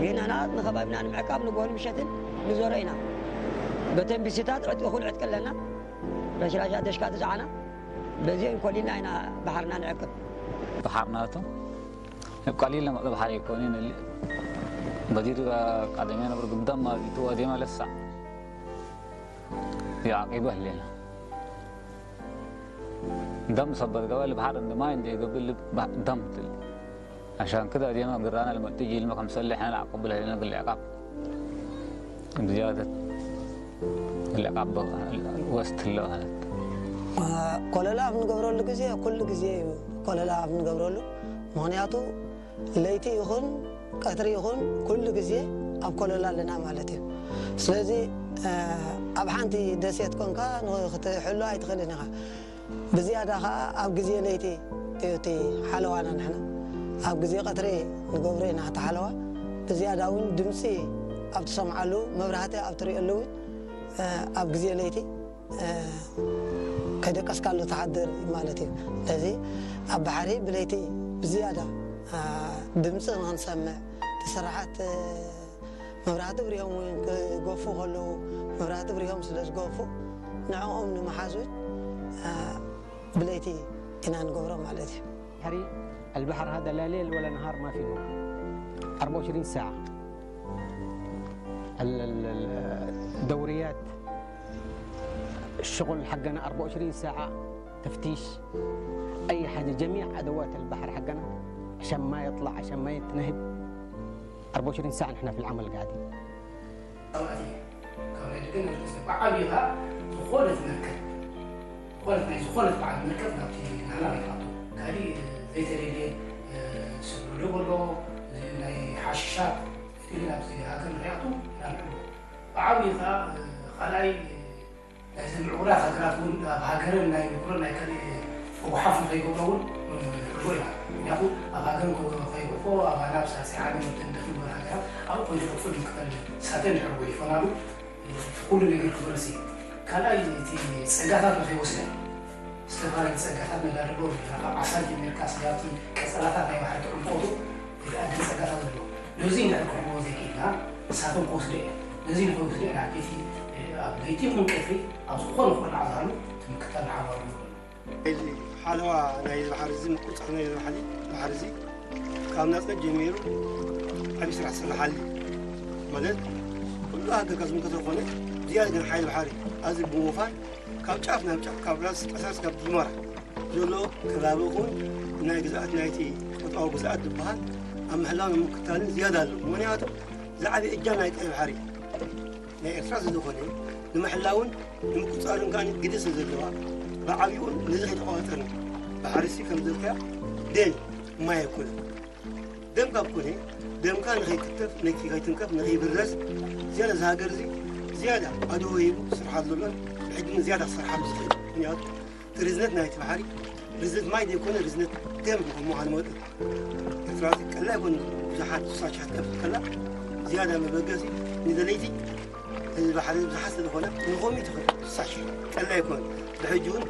ግን ኣና ንኸባቢና ንምዕቃብ ንጎኒ ምሸትን ንዞረ ኢና። በተን ቢስታት ዕጥቂ፣ እኹል ዕጥቂ ኣለና። ረሽራሻ ደሽካ ትጽዓና። በዚአን ኮሊልና ኢና ባሕርና ንዕቅብ። ባሕርና እቶ ቀሊል ለመቕለብ ሓደ ኣይኮነን። በዲር ቀደም የነበረ ግዳም ማለት እዩ። ወዲያ ማለት ሳዕ የዓቂቡ ህሌና። ደም ሰበር ገበል ባሕር እንደ ማይ እንደ የገብር ልብ ባ-፣ ደም ትል። عشان كده ديما قرانا لما تيجي المكان مسلح، احنا نعقب لها لنا بالعقاب. زيادة العقاب وسط اللغة. ኮለላ ኣብ ንገብረሉ ግዜ ኩሉ ግዜ እዩ ኮለላ ኣብ ንገብረሉ። ምኽንያቱ ለይቲ ይኹን ቀትሪ ይኹን ኩሉ ግዜ ኣብ ኮለላ ኣለና ማለት እዩ። ስለዚ ኣብ ሓንቲ ደሴት ኮንካ ክትሕሉ ኣይትኽእልን ኢኻ። ብዝያዳ ኸዓ ኣብ ግዜ ለይቲ እዩ እቲ ሓለዋና። ንሕና ኣብ ግዜ ቀትሪ ንገብሮ ኢና እቲ ሓለዋ። ብዝያዳ እውን ድምፂ ኣብ ትሰምዓሉ፣ መብራህቲ ኣብ ትሪእሉ እውን ኣብ ግዜ ለይቲ ከይደቀስካሉ ትሓድር ማለት እዩ። ስለዚ ኣብ ባሕሪ ብለይቲ ብዝያዳ ድምፂ ንኽንሰምዕ፣ እቲ ስራሓት መብራህቲ ብሪሆም እውን ክገፉ ከለዉ፣ መብራህቲ ብሪሆም ስለ ዝገፉ ንዕኦም ንምሓዝ እውን ብለይቲ ኢና ንገብሮ ማለት እዩ። البحر هذا لا ليل ولا نهار ما في نور. أربعة وعشرين ساعة. ال-، ال-، ال-، الدوريات، الشغل حقنا أربعة وعشرين ساعة تفتيش. أي حاجة، جميع أدوات البحر حقنا عشان ما يطلع، عشان ما يتنهب. أربعة وعشرين ساعة نحن في العمل قاعدين. ብዓብይኻ ዝኾነት መርከብ፣ ዝኾነት ናይ ዝኾነት በዓል መርከብ ናብቲ ናህና ኣይትኣቱ። ካሊእ ዘይተደልየ ስብሉ ኣሎ፣ እዚ ናይ ሓሽሻት ግን ናብዚ ሃገር ንኸይኣቱ ኢና ንሕልዎ። ብዓብይኻ ካልኣይ ናይዚ ምዕቡላት ሃገራት እውን ኣብ ሃገረን ናይ ምኩረን ናይ ካልእ ተጓሓፍ ንኸይገብሮ እውን ንሕልዎ ኢና። ምክንያቱ ኣብ ሃገረን ከይጎሕፎ ኣብ ኣናብስ ኣፅሓኒ ወደን ደኺ ዝበላ ሃገራት ኣብኡ ኮይኑ ክቕፅል ምክተል ሳተን ድሕር ጎይፈናሉ እቲ ኩሉ ነገር ክበርስ እዩ። ካልኣይ እቲ ፀጋታት ንኸይወስደ ዝተፈላለዩ ጸጋታት ነዳድሎ ኣለና። ካብ ዓሳ ጀሚርካ ስጋብቲ ቀጸላታት ናይ ባሕሪ ጥዑም ቆቱ ዝኣድል ጸጋታት ኣለዎ። ነዚ እንድሕር ክህልዎ ዘይክኢልና ንሳቶም ክወስዱ እዮም። ነዚ ንኸይወስዱ ኢና ቤቲ ኣብ ለይቲ ይኹን ቀትሪ ኣብ ዝኾነ ኩርናዕ ዝሃሉ እቲ ምክታል ንሓባሩ ንብሎ። እዚ ሓለዋ ናይ ባሕሪ እዚ ምቁጽጻር ናይ ባሕሪ፣ ባሕሪ እዚ ካብ ናጽነት ጀሚሩ ዓቢ ስራሕ ዝስርሓሉ እዩ። ማለት ኩሉ ሃገር ካብ ዝምልከቶ ዝኾነ ዝያዳ ግን ሓይሊ ባሕሪ ኣብዚ ብምውፋር ካብ ጫፍ ናብ ጫፍ ካብ ራስ ቀሳስ ካብ ዲሞራ ዘሎ ከባቢ ይኹን ናይ ግዝኣት ናይቲ ቁጠባዊ ግዝኣት ዝበሃል ኣብ ምሕላው ንምክታልን ዝያዳ ኣሎ። ምኽንያቱ ዝዓበየ እጃም ናይ ቀይ ባሕሪ ናይ ኤርትራ ስለዝኾነ ንምሕላውን ንምቁጻርን ከኣ ግደ ስለ ዘለዋ ብዓቢኡ ነዚ ከይተቋጸርን ባሕሪሲ ከም ዘልካዮ ደን ማይ ኣይኮነን። ደም ካብ ኮነ ደምካ ንኸይክተፍ ንከይትንከፍ ንኸይብረዝ ዝያዳ እዚ ሃገር እዚ ዝያዳ ኣድዎ ሂቡ ክስርሓሉ ዘሎን ብሕጂ እውን ዝያዳ ክሰርሓሉ ዝኽእል። ምኽንያቱ እቲ ርዝነት ናይቲ ባሕሪ ርዝነት ማይ ዘይኮነ ርዝነት ደም እዩ ከም ምዃኑ መጠን ኤርትራ ቀላል ኣይኮነ። ብዙሓት ስሳ ሽሕ ትከፍል ከላ ዝያዳ መበገሲ ንደለይቲ እዚ ባሕሪ ብዙሓት ስለዝኾነ ንኾሚት ይኽእል ስሳ ሽሕ ቀላል ኣይኮነ። ብሕጂ እውን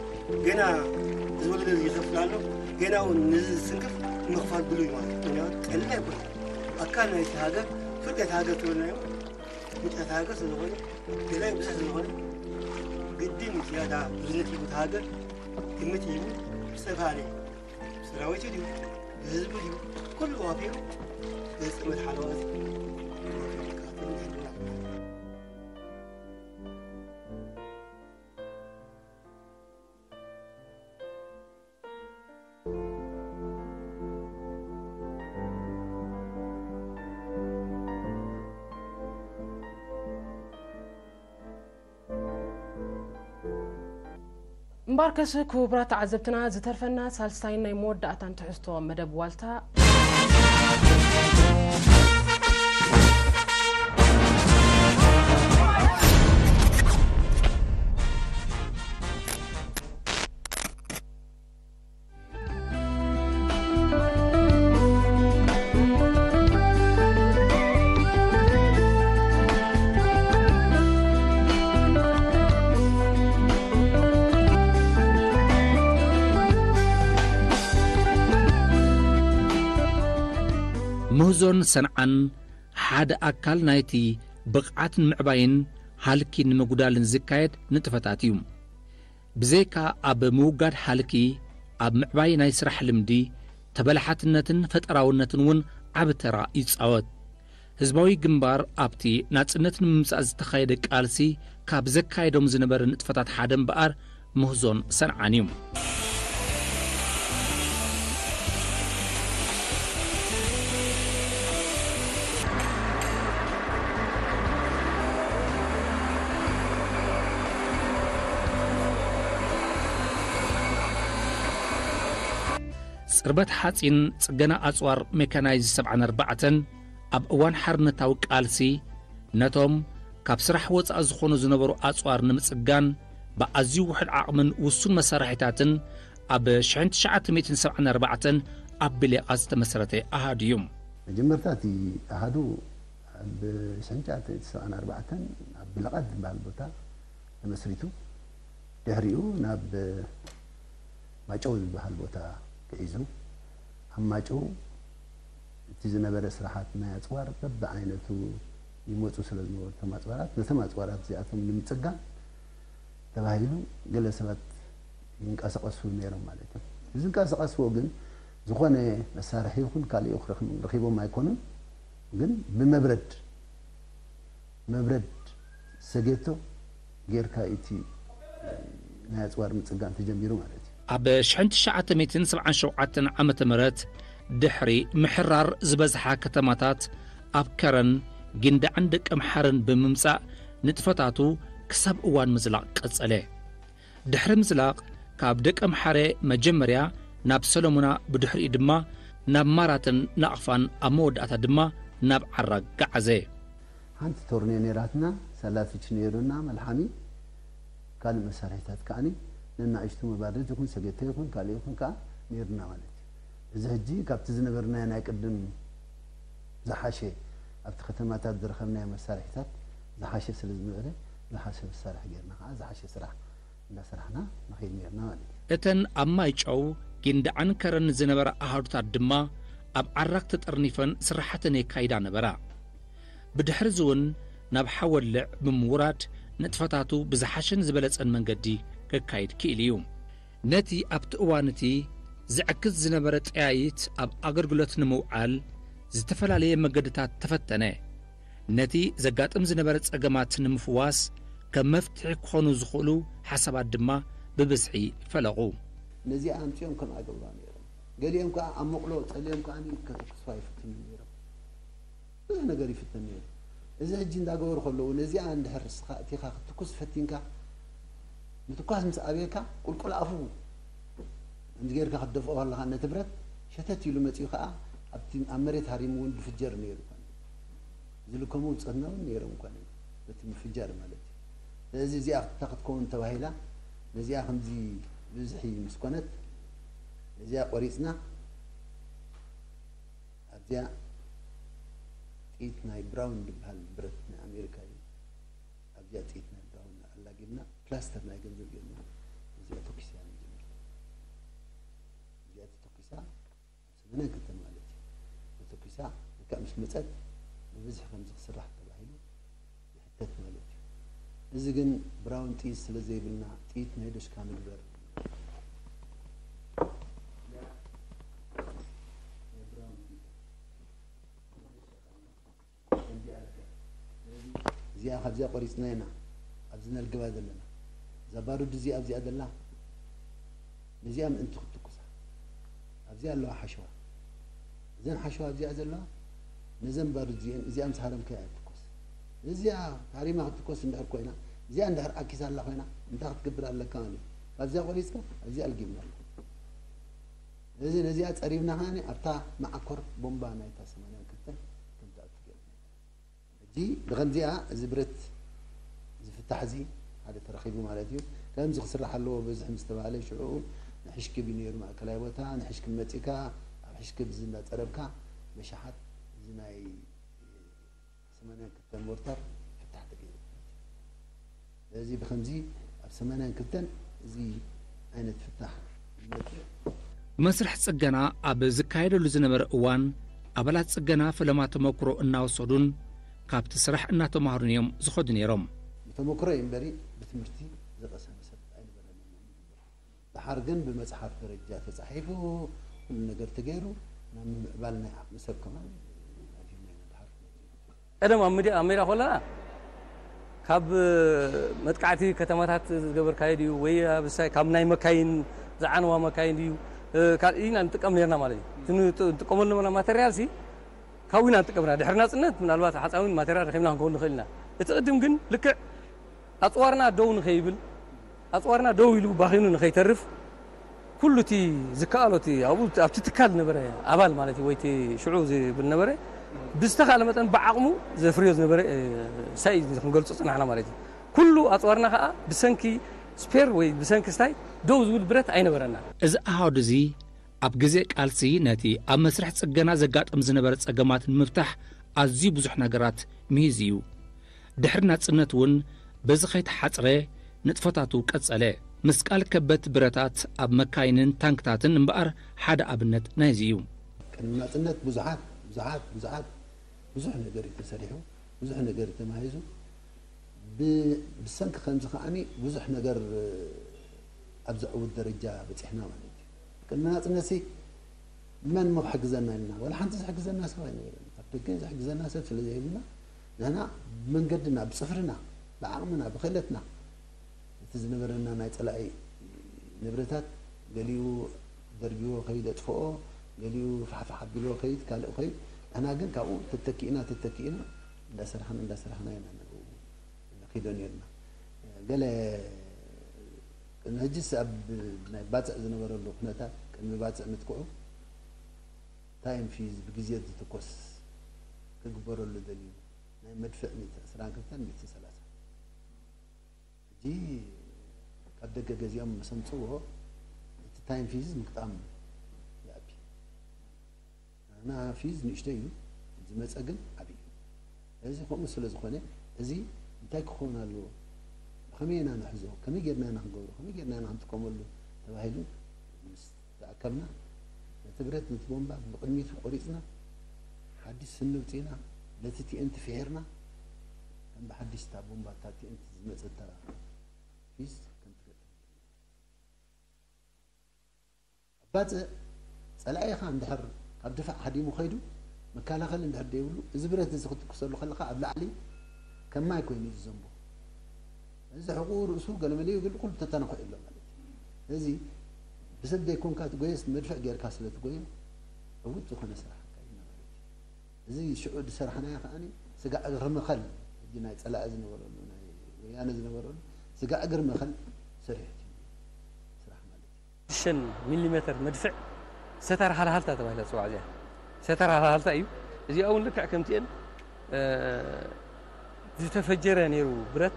ገና ዝወለደ ይኸፍል ኣሎ። ገና እውን ነዚ ዝስንክፍ ምኽፋል ድሉው እዩ ማለት እዩ። ምኽንያቱ ቀላል ኣይኮነ። ኣካል ናይቲ ሃገር ፍርቂ ናይቲ ሃገር ትበልናዮ ፍርቂ ናይቲ ሃገር ስለዝኾነ ገላይ ብዙሕ ስለዝኾነ ግድን ዝያዳ ብዙነት ሂቡ እቲ ሃገር ግምት ሂቡ ብዝተፈላለየ ሰራዊቱ ድዩ ብህዝቡ ድዩ ኩሉ ዋፊሩ ዘዝጥመድ ሓለዋ እዚ እምበኣርከስ ክቡራት ተዓዘብትና፣ ዝተርፈና ሳልሳይን ናይ መወዳእታን ትሕዝቶ መደብ ዋልታ ምህዞን ሰንዓን ሓደ ኣካል ናይቲ ብቕዓት ንምዕባይን ሃልኪ ንምጉዳልን ዝካየድ ንጥፈታት እዩ። ብዘይካ ኣብ ምውጋድ ሃልኪ፣ ኣብ ምዕባይ ናይ ስራሕ ልምዲ፣ ተበላሓትነትን ፈጠራውነትን እውን ዓቢ ተራ ይጻወት። ህዝባዊ ግንባር ኣብቲ ናጽነት ንምምጻእ ዝተኻየደ ቃልሲ ካብ ዘካየዶም ዝነበረ ንጥፈታት ሓደ እምበኣር ምህዞን ሰንዓን እዩ። ጽርበት ሓጺን፣ ጽገና ኣጽዋር ሜካናይዝ ሰብዓን ኣርባዕተን ኣብ እዋን ሓርነታዊ ቃልሲ ነቶም ካብ ስራሕ ወጻኢ ዝኾኑ ዝነበሩ ኣጽዋር ንምጽጋን ብኣዝዩ ውሑድ ዓቕምን ውሱን መሳርሒታትን ኣብ ሽሕን ትሽዓተ ሚእትን ሰብዓን ኣርባዕተን ኣብ ብሌቓ ዝተመስረተ ኣሃዱ እዩ። መጀመርታ እቲ ኣሃዱ ኣብ ሽሕን ትሽዓተ ሚእትን ሰብዓን ኣርባዕተን ኣብ ብለቓት ዝበሃል ቦታ ተመስሪቱ። ድሕሪኡ ናብ ማጨው ዝበሃል ቦታ ግዒዙ። ኣብ ማጨው እቲ ዝነበረ ስራሓት ናይ ኣጽዋር በብዓይነቱ ይመጹ ስለ ዝነበሩ፣ እቶም ኣጽዋራት፣ ነቶም ኣጽዋራት እዚኣቶም ንምጽጋን ተባሂሉ ገለ ሰባት ይንቀሳቐሱ ነይሮም ማለት እዩ። ዝንቀሳቐስዎ ግን ዝኾነ መሳርሒ ይኹን ካልእ ይኹን ረኺቦም ኣይኮኑን፣ ግን ብመብረድ፣ መብረድ ሰጌቶ ጌርካ እቲ ናይ ኣጽዋር ምጽጋን ተጀሚሩ ማለት እዩ። ኣብ ሽሕን ትሽዓተ ሚእትን ሰብዓን ሸውዓተን ዓመተ ምህረት ድሕሪ ምሕራር ዝበዝሓ ከተማታት ኣብ ከረን፣ ጊንዳዕን ደቀምሓረን ብምምጻእ ንጥፈታቱ ክሳብ እዋን ምዝላቕ ቀጸለ። ድሕሪ ምዝላቕ ካብ ደቀምሓረ መጀመርያ ናብ ሰለሙና፣ ብድሕሪኡ ድማ ናብ ማራትን ናቕፋን ኣብ መወዳእታ ድማ ናብ ዓራግ ገዓዘ። ሓንቲ ቶርኔዮ ነይራትና፣ ሳላፊች ነይሩና፣ መልሓሚ፣ ካልእ መሳርሒታት ከዓኒ ነናእሽቱ መባርድ ይኹን ሰገቶ ይኹን ካልእ ይኹን ከኣ ነይሩና ማለት እዩ። እዚ ሕጂ ካብቲ ዝነበርናዮ ናይ ቅድም ዝሓሸ፣ ኣብቲ ከተማታት ዝረኸብናዮ መሳርሒታት ዝሓሸ ስለ ዝነበረ፣ ዝሓሸ መሳርሒ ጌርና ከኣ ዝሓሸ ስራሕ እንዳሰራሕና ንኸይድ ነይርና ማለት እዩ። እተን ኣብ ማይጨው፣ ጊንዳዕን ከረን ዝነበራ ኣሃዱታት ድማ ኣብ ዓራግ ተጠርኒፈን ስራሓተን የካይዳ ነበራ። ብድሕርዚ እውን ናብ ሓወልዕ ብምውራድ ንጥፈታቱ ብዝሓሸን ዝበለጸን መንገዲ ከካይድ ክኢሉ እዩ። ነቲ ኣብቲ እዋን እቲ ዝዕክስ ዝነበረ ጠያይት ኣብ ኣገልግሎት ንምውዓል ዝተፈላለየ መገድታት ተፈተነ። ነቲ ዘጋጥም ዝነበረ ጸገማት ንምፍዋስ ከም መፍትሒ ክኾኑ ዝኽእሉ ሓሳባት ድማ ብብዝሒ ፈለቑ። ነዚኣ ኣምጺኦም ከምኣ ገብሩዋ ነይሮም። ገሊኦም ከኣ ኣብ መቕሎ ጸሊኦም ከኣ ከተኩስዋ ይፍትኑ ነይሮም። ብዙሕ ነገር ይፍተን ነይሩ። እዚ ሕጂ እንዳገበሩ ከለዉ፣ ነዚኣ እንድሕር እስኻ እቲኻ ክትትኩስ ፈቲንካ፣ ምትኳስ ምስ ኣብየካ፣ ቁልቁል ኣፉ እንዲ ጌርካ ክትደፍኦ ከለኻ፣ ነቲ ብረት ሸተት ኢሉ መጺኡ ከኣ፣ ኣብቲ፣ ኣብ መሬት ሃሪሙ እውን ድፍጀር ነይሩ። ዝልከሙ ብጾትና እውን ነይሮም እኳ ነይሩ፣ በቲ ምፍጃር ማለት እዩ። ስለዚ እዚኣ እታ ክትከውን ተባሂላ፣ ነዚኣ ከምዚ ብዝሒ ምስ ኮነት፣ ነዚኣ ቆሪጽና፣ ኣብዚኣ ጥይት ናይ ብራውን ዝበሃል ብረት ናይ ኣሜሪካ እዩ። ኣብዚኣ ጥይት ናይ ብራውን ኣላጊብና፣ ፕላስተር ናይ ገንዘብ ጌርና፣ እዚኣ ተኩስያ መጀመርታ። እዚኣ ተተኩሳ፣ ኣብ ሰማንያን ክልተን ማለት እዩ። ተተኩሳ፣ ልክዕ ምስ መጸት፣ ብብዝሒ ከምዚ ክስራሕ ተባሂሉ፣ ይሕተት ማለት እዩ። እዚ ግን ብራውን ጥይት ስለ ዘይብልና፣ ጥይት ናይ ዶሽካ ንግበር። እዚኣ ካብዚኣ ቆሪጽና ኢና ኣብዚ ነልግባ ዘለና። እዛ ባሩድ እዚኣ ኣብዚኣ ዘላ፣ ነዚኣ ምእንቲ ክትትኩሳ። ኣብዚኣ ኣለዋ ሓሸዋ። እዘን ሓሸዋ ኣብዚኣ ዘለዋ፣ ነዘን ባሩድ እዚአን፣ እዚኣ ምስ ሃረምካያ እያ ትትኮስ። እዚኣ ሃሪማ ክትትኮስ እንድሕር ኮይና፣ እዚኣ እንድሕር ዓኪሳ ኣላ ኮይና፣ እንታይ ክትገብር ኣለካ ማለት እዩ? ካብዚኣ ቆሪጽካ፣ ኣብዚኣ ኣልጊብና ኣለና። ስለዚ ነዚኣ ጸሪብና ከኣ ኣብታ መዓኮር ቦምባ ናይታ ሰማንያን ክልተን ከም ትኣቱ ጌርና ኢና። ሕጂ ብኸምዚኣ እዚ ብረት ዝፍታሕ እዚ ሓደ ተረኺቡ ማለት እዩ። ከምዚ ክስራሕ ኣለዎ በዝሒ ምስ ተባህለ ሽዑ ንሕሽክብ እዩ ነይሩ ማእከላይ ቦታ። ንሕሽክብ መጺእካ ኣብ ሕሽክብ እዚ እንዳጸረብካ በሽሓት እዚ ናይ ሰማንያን ክልተን ሞርታር ፍታሕ ተገይሩ። ስለዚ ብኸምዚ ኣብ ሰማንያን ክልተን እዚ ዓይነት ፍታሕ ይመጽእ። መስርሕ ጽገና ኣብ ዝካየደሉ ዝነበረ እዋን፣ ኣባላት ጽገና ፈለማ ተመክሮ እናወሰዱን ካብቲ ስራሕ እናተማሃሩን እዮም ዝኸዱ ነይሮም። ብተመክሮ እዩ እምበሪ ብትምህርቲ ዝቐሰመ ሰብ ኣይነበረን። ደሓር ግን ብመጽሓፍ ደረጃ ተጻሒፉ ኩሉ ነገር ተገይሩ ናብ ምምዕባል ናይ ዓቕሚ ሰብ ከማን ኣድሂብና ኢና ደሓር። ቀደም ኣብ ሚድያ ኣብ ሜዳ ከለና ካብ መጥቃዕቲ ከተማታት ዝገበርካዮ ድዩ ወይ ኣብ ሳይ ካብ ናይ መካይን ዝዓነዋ መካይን ድዩ ካልእ ኢና ንጥቀም ነርና ማለት እዩ። እቲ ንጥቀመሉ ነበርና ማተርያል ሲ ካብኡ ኢና ንጥቀምና። ድሕሪ ናፅነት ምናልባት ሓፃዊን ማተርያል ረኺብና ክንከውን ንኽእል ኢና። እቲ ቅድም ግን ልክዕ ኣፅዋርና ደው ንኸይብል ኣፅዋርና ደው ኢሉ ባኺኑ ንኸይተርፍ ኩሉ እቲ ዝከኣሎ እቲ ኣብኡ ኣብቲ ትካል ዝነበረ ኣባል ማለት እዩ ወይ እቲ ሽዑ ዝብል ነበረ ብዝተኻለ መጠን ብዓቕሙ ዘፍርዮ ዝነበረ ሳይ ክንገልጾ ጽናሕና ማለት እዩ። ኩሉ ኣፅዋርና ከዓ ብሰንኪ ስፔር ወይ ብሰንኪ ስታይ ደው ዝብል ብረት ኣይነበረና። እዚ ኣሃዱ እዚ ኣብ ግዜ ቃልሲ ነቲ ኣብ መስርሕ ጽገና ዘጋጥም ዝነበረ ጸገማት ንምፍታሕ ኣዝዩ ብዙሕ ነገራት ምሂዙ እዩ። ድሕሪ ናጽነት እውን በዚ ከይተሓጽረ ንጥፈታቱ ቀጸለ። ምስቃል ከበድቲ ብረታት ኣብ መካይንን ታንክታትን እምበኣር ሓደ ኣብነት ናይዚ እዩ። ቅድሚ ናጽነት ብዙሓት ብዙሓት ብዙሓት ብዙሕ ነገር እዩ ተሰሪሑ፣ ብዙሕ ነገር እዩ ተማሂዙ። ብሰንኪ ከምዚ ከዓኒ ብዙሕ ነገር ኣብ ዘዕውት ደረጃ በፂሕና ማለት እዩ። ቅድሚ ናፅነትሲ መን ሞ ክሕግዘና ኢልና፣ ዋላ ሓንቲ ዝሕግዘና ሰብ ኣይነበረን። ካብ ደገ ዝሕግዘና ሰብ ስለ ዘይብልና ንሕና ብመንገድና፣ ብፅፍርና፣ ብዓቕምና፣ ብክእለትና እቲ ዝነበረና ናይ ፀላኢ ንብረታት ገሊኡ ደርቢዎ ከይድ ኣጥፍኦ፣ ገሊኡ ፋሕፋሕ ኣቢልዎ ከይድ ካልእ ከይድ፣ ንሕና ግን ካብኡ ተተኪእና ተተኪእና እንዳሰራሕና እንዳሰራሕና ኢና ናብኡ ንኺዶ ነርና። ገለ ቅድሚ ሕጅስ ኣብ ናይ ባፅዕ ዝነበረሉ ኩነታት ቅድሚ ባፅዕ ምጥቅዑ ታይም ፊዝ ብግዜ ዝትኮስ ክግበረሉ ደልዩ ናይ መድፍዕ ሚእቲ ዕስራን ክልተን ሚእቲ ሰላሳን ሕጂ ካብ ደገ ገዚኦም ምስ ኣምፅዎ እቲ ታይም ፊዝ ምግጣም ይኣቢ። ንሕና ፊዝ ንእሽተይ እዩ ዝመፀ ግን ዓብዪ እዩ። እዚ ከምኡ ስለ ዝኾነ እዚ እንታይ ክኸውን ኣለዎ፣ ብኸመይ ኢና ንሕዞ፣ ከመይ ጌርና ኢና ክንገብሮ፣ ከመይ ጌርና ኢና ክንጥቀመሉ ተባሂሉ ምስ ተኣከብና ነቲ ብረት ነቲ ቦምባ ብቕድሚቱ ቆሪፅና ሓድሽ ስኒ ውፅኢና ነቲ ቲኤንቲ ፍሒርና ከም ብሓድሽ እታ ቦምባ እታ ቲኤንቲ ዝመፀታ ፊዝ ከም ትገጥም ኣብ ባፅእ ፀላኢኻ እንድሕር ካብ ድፋዕ ሃዲሙ ከይዱ መከላኸሊ እንድሕር ደይብሉ እዚ ብረት እዚ ክትኩሰሉ ከለኻ ኣብ ላዕሊ ከም ማይ ኮይኑ እዩ ዝዘንቦ። እዚ ሕቑኡ ርእሱ ገለመሊኡ ግን ኩሉ ተተናኺዑ ኣሎ ማለት እዩ። እዚ ብሰብ ዘይኮንካ ትጎየስ መድፍዕ ጌርካ ስለ ትጎዮ ዕውት ዝኾነ ስራሕ ኣካይድና ማለት እዩ። እዚ ሽዑ ዝሰራሕናዮ ከዓኒ ስጋዕ እግሪ መኸል ሕጂ ናይ ፀላኢ ዝነበረሉ ናይ ወያነ ዝነበረሉ ስጋዕ እግሪ መኸል ሰሪሑ እዩ ስራሕ ማለት እዩ። ሽዱሽተ ሚሊ ሜተር መድፍዕ ሰታር ሃልሃልታ ተባሂላ ትፅዋዕ እዚኣ ሰታር ሃልሃልታ እዩ። እዚኣ እውን ልክዕ ከምቲኤን ዝተፈጀረ ነይሩ ብረት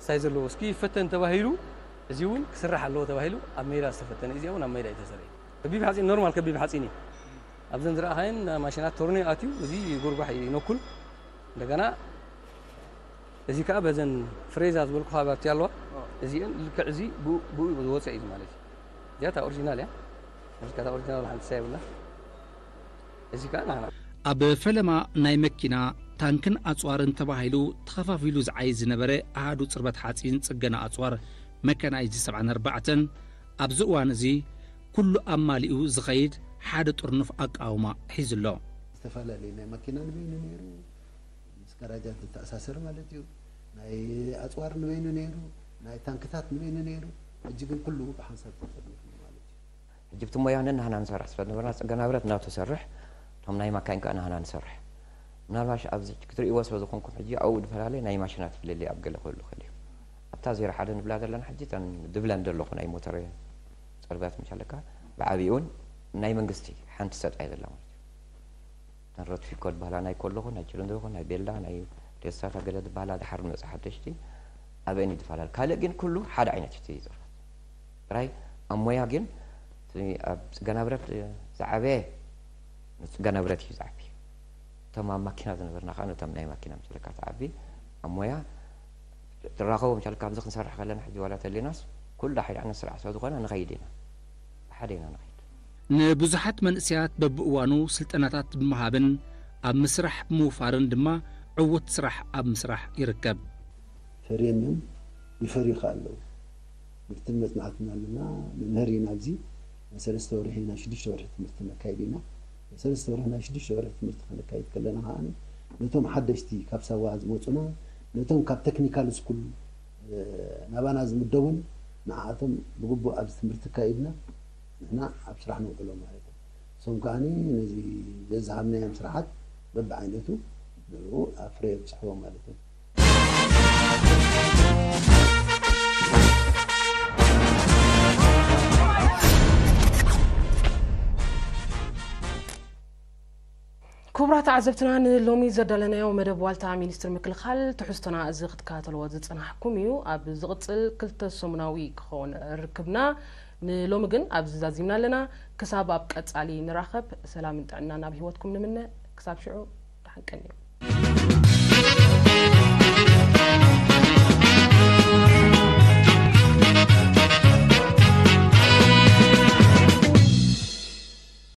ሳይ ዘለዎ እስኪ ይፈተን ተባሂሉ እዚ እውን ክስራሕ ኣለዎ ተባሂሉ ኣብ ሜዳ ዝተፈተነ እዚኣ እውን ኣብ ሜዳ እዩ ተሰሪሑ። ከቢብ ሓፂን ኖርማል ከቢብ ሓፂን እዩ። ኣብዘን ዝረኣኻየን ማሽናት ቶርኒ ኣትዩ እዚ ጎርጓሕ ይነኩል እንደገና እዚ ከዓ በዘን ፍሬዛ ዝበልኩ ከባብቲ ኣለዋ እዚአን ልክዕ እዚ ብኡ ዝወፀ እዩ ማለት እዩ። እዚኣ እታ ኦሪጂናል እያ። እዚካ እታ ኦሪጂናል ሓንቲ ሳይ ብላ እዚ ከዓ ናህና ኣብ ፈለማ ናይ መኪና ታንክን ኣፅዋርን ተባሂሉ ተኸፋፊሉ ዝዓይ ዝነበረ ኣሃዱ ፅርበት ሓፂን ፅገና ኣፅዋር መካናይዝድ ሰብዓን ኣርባዕተን ኣብዚ እዋን እዚ ኩሉ ኣማሊኡ ዝኸይድ ሓደ ጥርኑፍ ኣቃውማ ሒዙ ኣሎ። ዝተፈላለዩ ናይ መኪና ንበይኑ ነይሩ፣ ምስ ጋራጃት ዝተኣሳሰር ማለት እዩ። ናይ ኣፅዋር ንበይኑ ነይሩ፣ ናይ ታንክታት ንበይኑ ነይሩ። ሕጂ ግን ኩሉ ብሓንሳብ ተጠርኒፉ ማለት እዩ። ሕጂ ብቲ ሞያ ነናህና ንሰርሕ ስለ ዝነበርና ፅገና ብረት ናቱ ሰርሕ፣ እቶም ናይ ማካይን ከዓ ናህና ንሰርሕ። ምናልባሽ ኣብዚ ክትርእይዎ ስለ ዝኾንኩም ሕጂ ኣብኡ ዝፈላለየ ናይ ማሽናት ፍልልይ ኣብ ገለ ክህሉ ይኽእል እዩ። ኣብታ ዜሮ ሓደ ንብላ ዘለና ሕጂ እተን ዝብለን ዘለኹ ናይ ሞተር ፅርበት ምሻለካ ብዓብይኡን ናይ መንግስቲ ሓንቲ ሰጥ ኣይ ዘላ ማለት እዩ። እተን ረትፊኮ ዝበሃላ ናይ ኮሎ ኹን ናይ ችልንዶ ኹን ናይ ቤላ ናይ ሬሳታ ገለ ዝበሃላ ድሓር ዝመፃ ሓደሽቲ ኣበን እዩ ዝፈላለ ካልእ ግን ኩሉ ሓደ ዓይነት እዩ ዝፅርበት ጥራይ ኣብ ሞያ ግን እቲ ኣብ ፅገና ብረት ዝዓበየ ንፅገና ብረት እዩ ዝዓቢ እቶም ኣብ ማኪና ዝነበርና ከዓ ነቶም ናይ ማኪና ምትለካ ትዓቢ ኣብ ሞያ ትራኸቡ ምቻል ካብዚ ክንሰርሕ ከለና ሕጂ ዋላ ተሊናስ ኩሉ ሓደ ዓይነት ስራሕ ስለ ዝኾነ ንኸይድ ኢና ብሓደ ኢና ንኸይድ ንብዙሓት መንእሰያት በብእዋኑ ስልጠናታት ብምሃብን ኣብ ምስራሕ ብምውፋርን ድማ ዕዉት ስራሕ ኣብ ምስራሕ ይርከብ። ፈርየም እዮም፣ ይፈርዩ ከኣ ኣለዉ። ብርትን መጽናዕትን ኣለና። መምህር ኢና ኣብዚ ናይ ሰለስተ ወርሒ ናይ ሽዱሽተ ወርሒ ትምህርቲ ነካይድ ኢና። ናይ ሰለስተ ወርሒ ናይ ሽዱሽተ ወርሒ ትምህርቲ ከነካይድ ከለና ከኣ ነቶም ሓደሽቲ ካብ ሳዋ ዝመጹና ነቶም ካብ ቴክኒካል ስኩል ናባና ዝምደቡን ንዓኣቶም ብግቡእ ኣብዚ ትምህርቲ ካይድና ንሕና ኣብ ስራሕ ነውዕሎ ማለት እዩ። እሶም ከዓኒ ነዚ ዘዝሃብናዮም ስራሓት በብዓይነቱ ንኡ ኣብ ፍረ የብፅሕዎ ማለት እዩ። ክቡራት ተዓዘብትና ንሎሚ ዘዳለናዮ መደብ ዋልታ ሚኒስትሪ ምክልኻል ትሕዝቶና እዚ ክትከታተልዎ ዝጸናሕኩም እዩ። ኣብ ዝቕጽል ክልተ ሰሙናዊ ክኸውን ርክብና ንሎሚ ግን ኣብዚ ዛዚምና ኣለና። ክሳብ ኣብ ቀጻሊ ንራኸብ ሰላምን ጥዕናን ኣብ ህይወትኩም ንምነ። ክሳብ ሽዑ ደሓን ቀንዩ።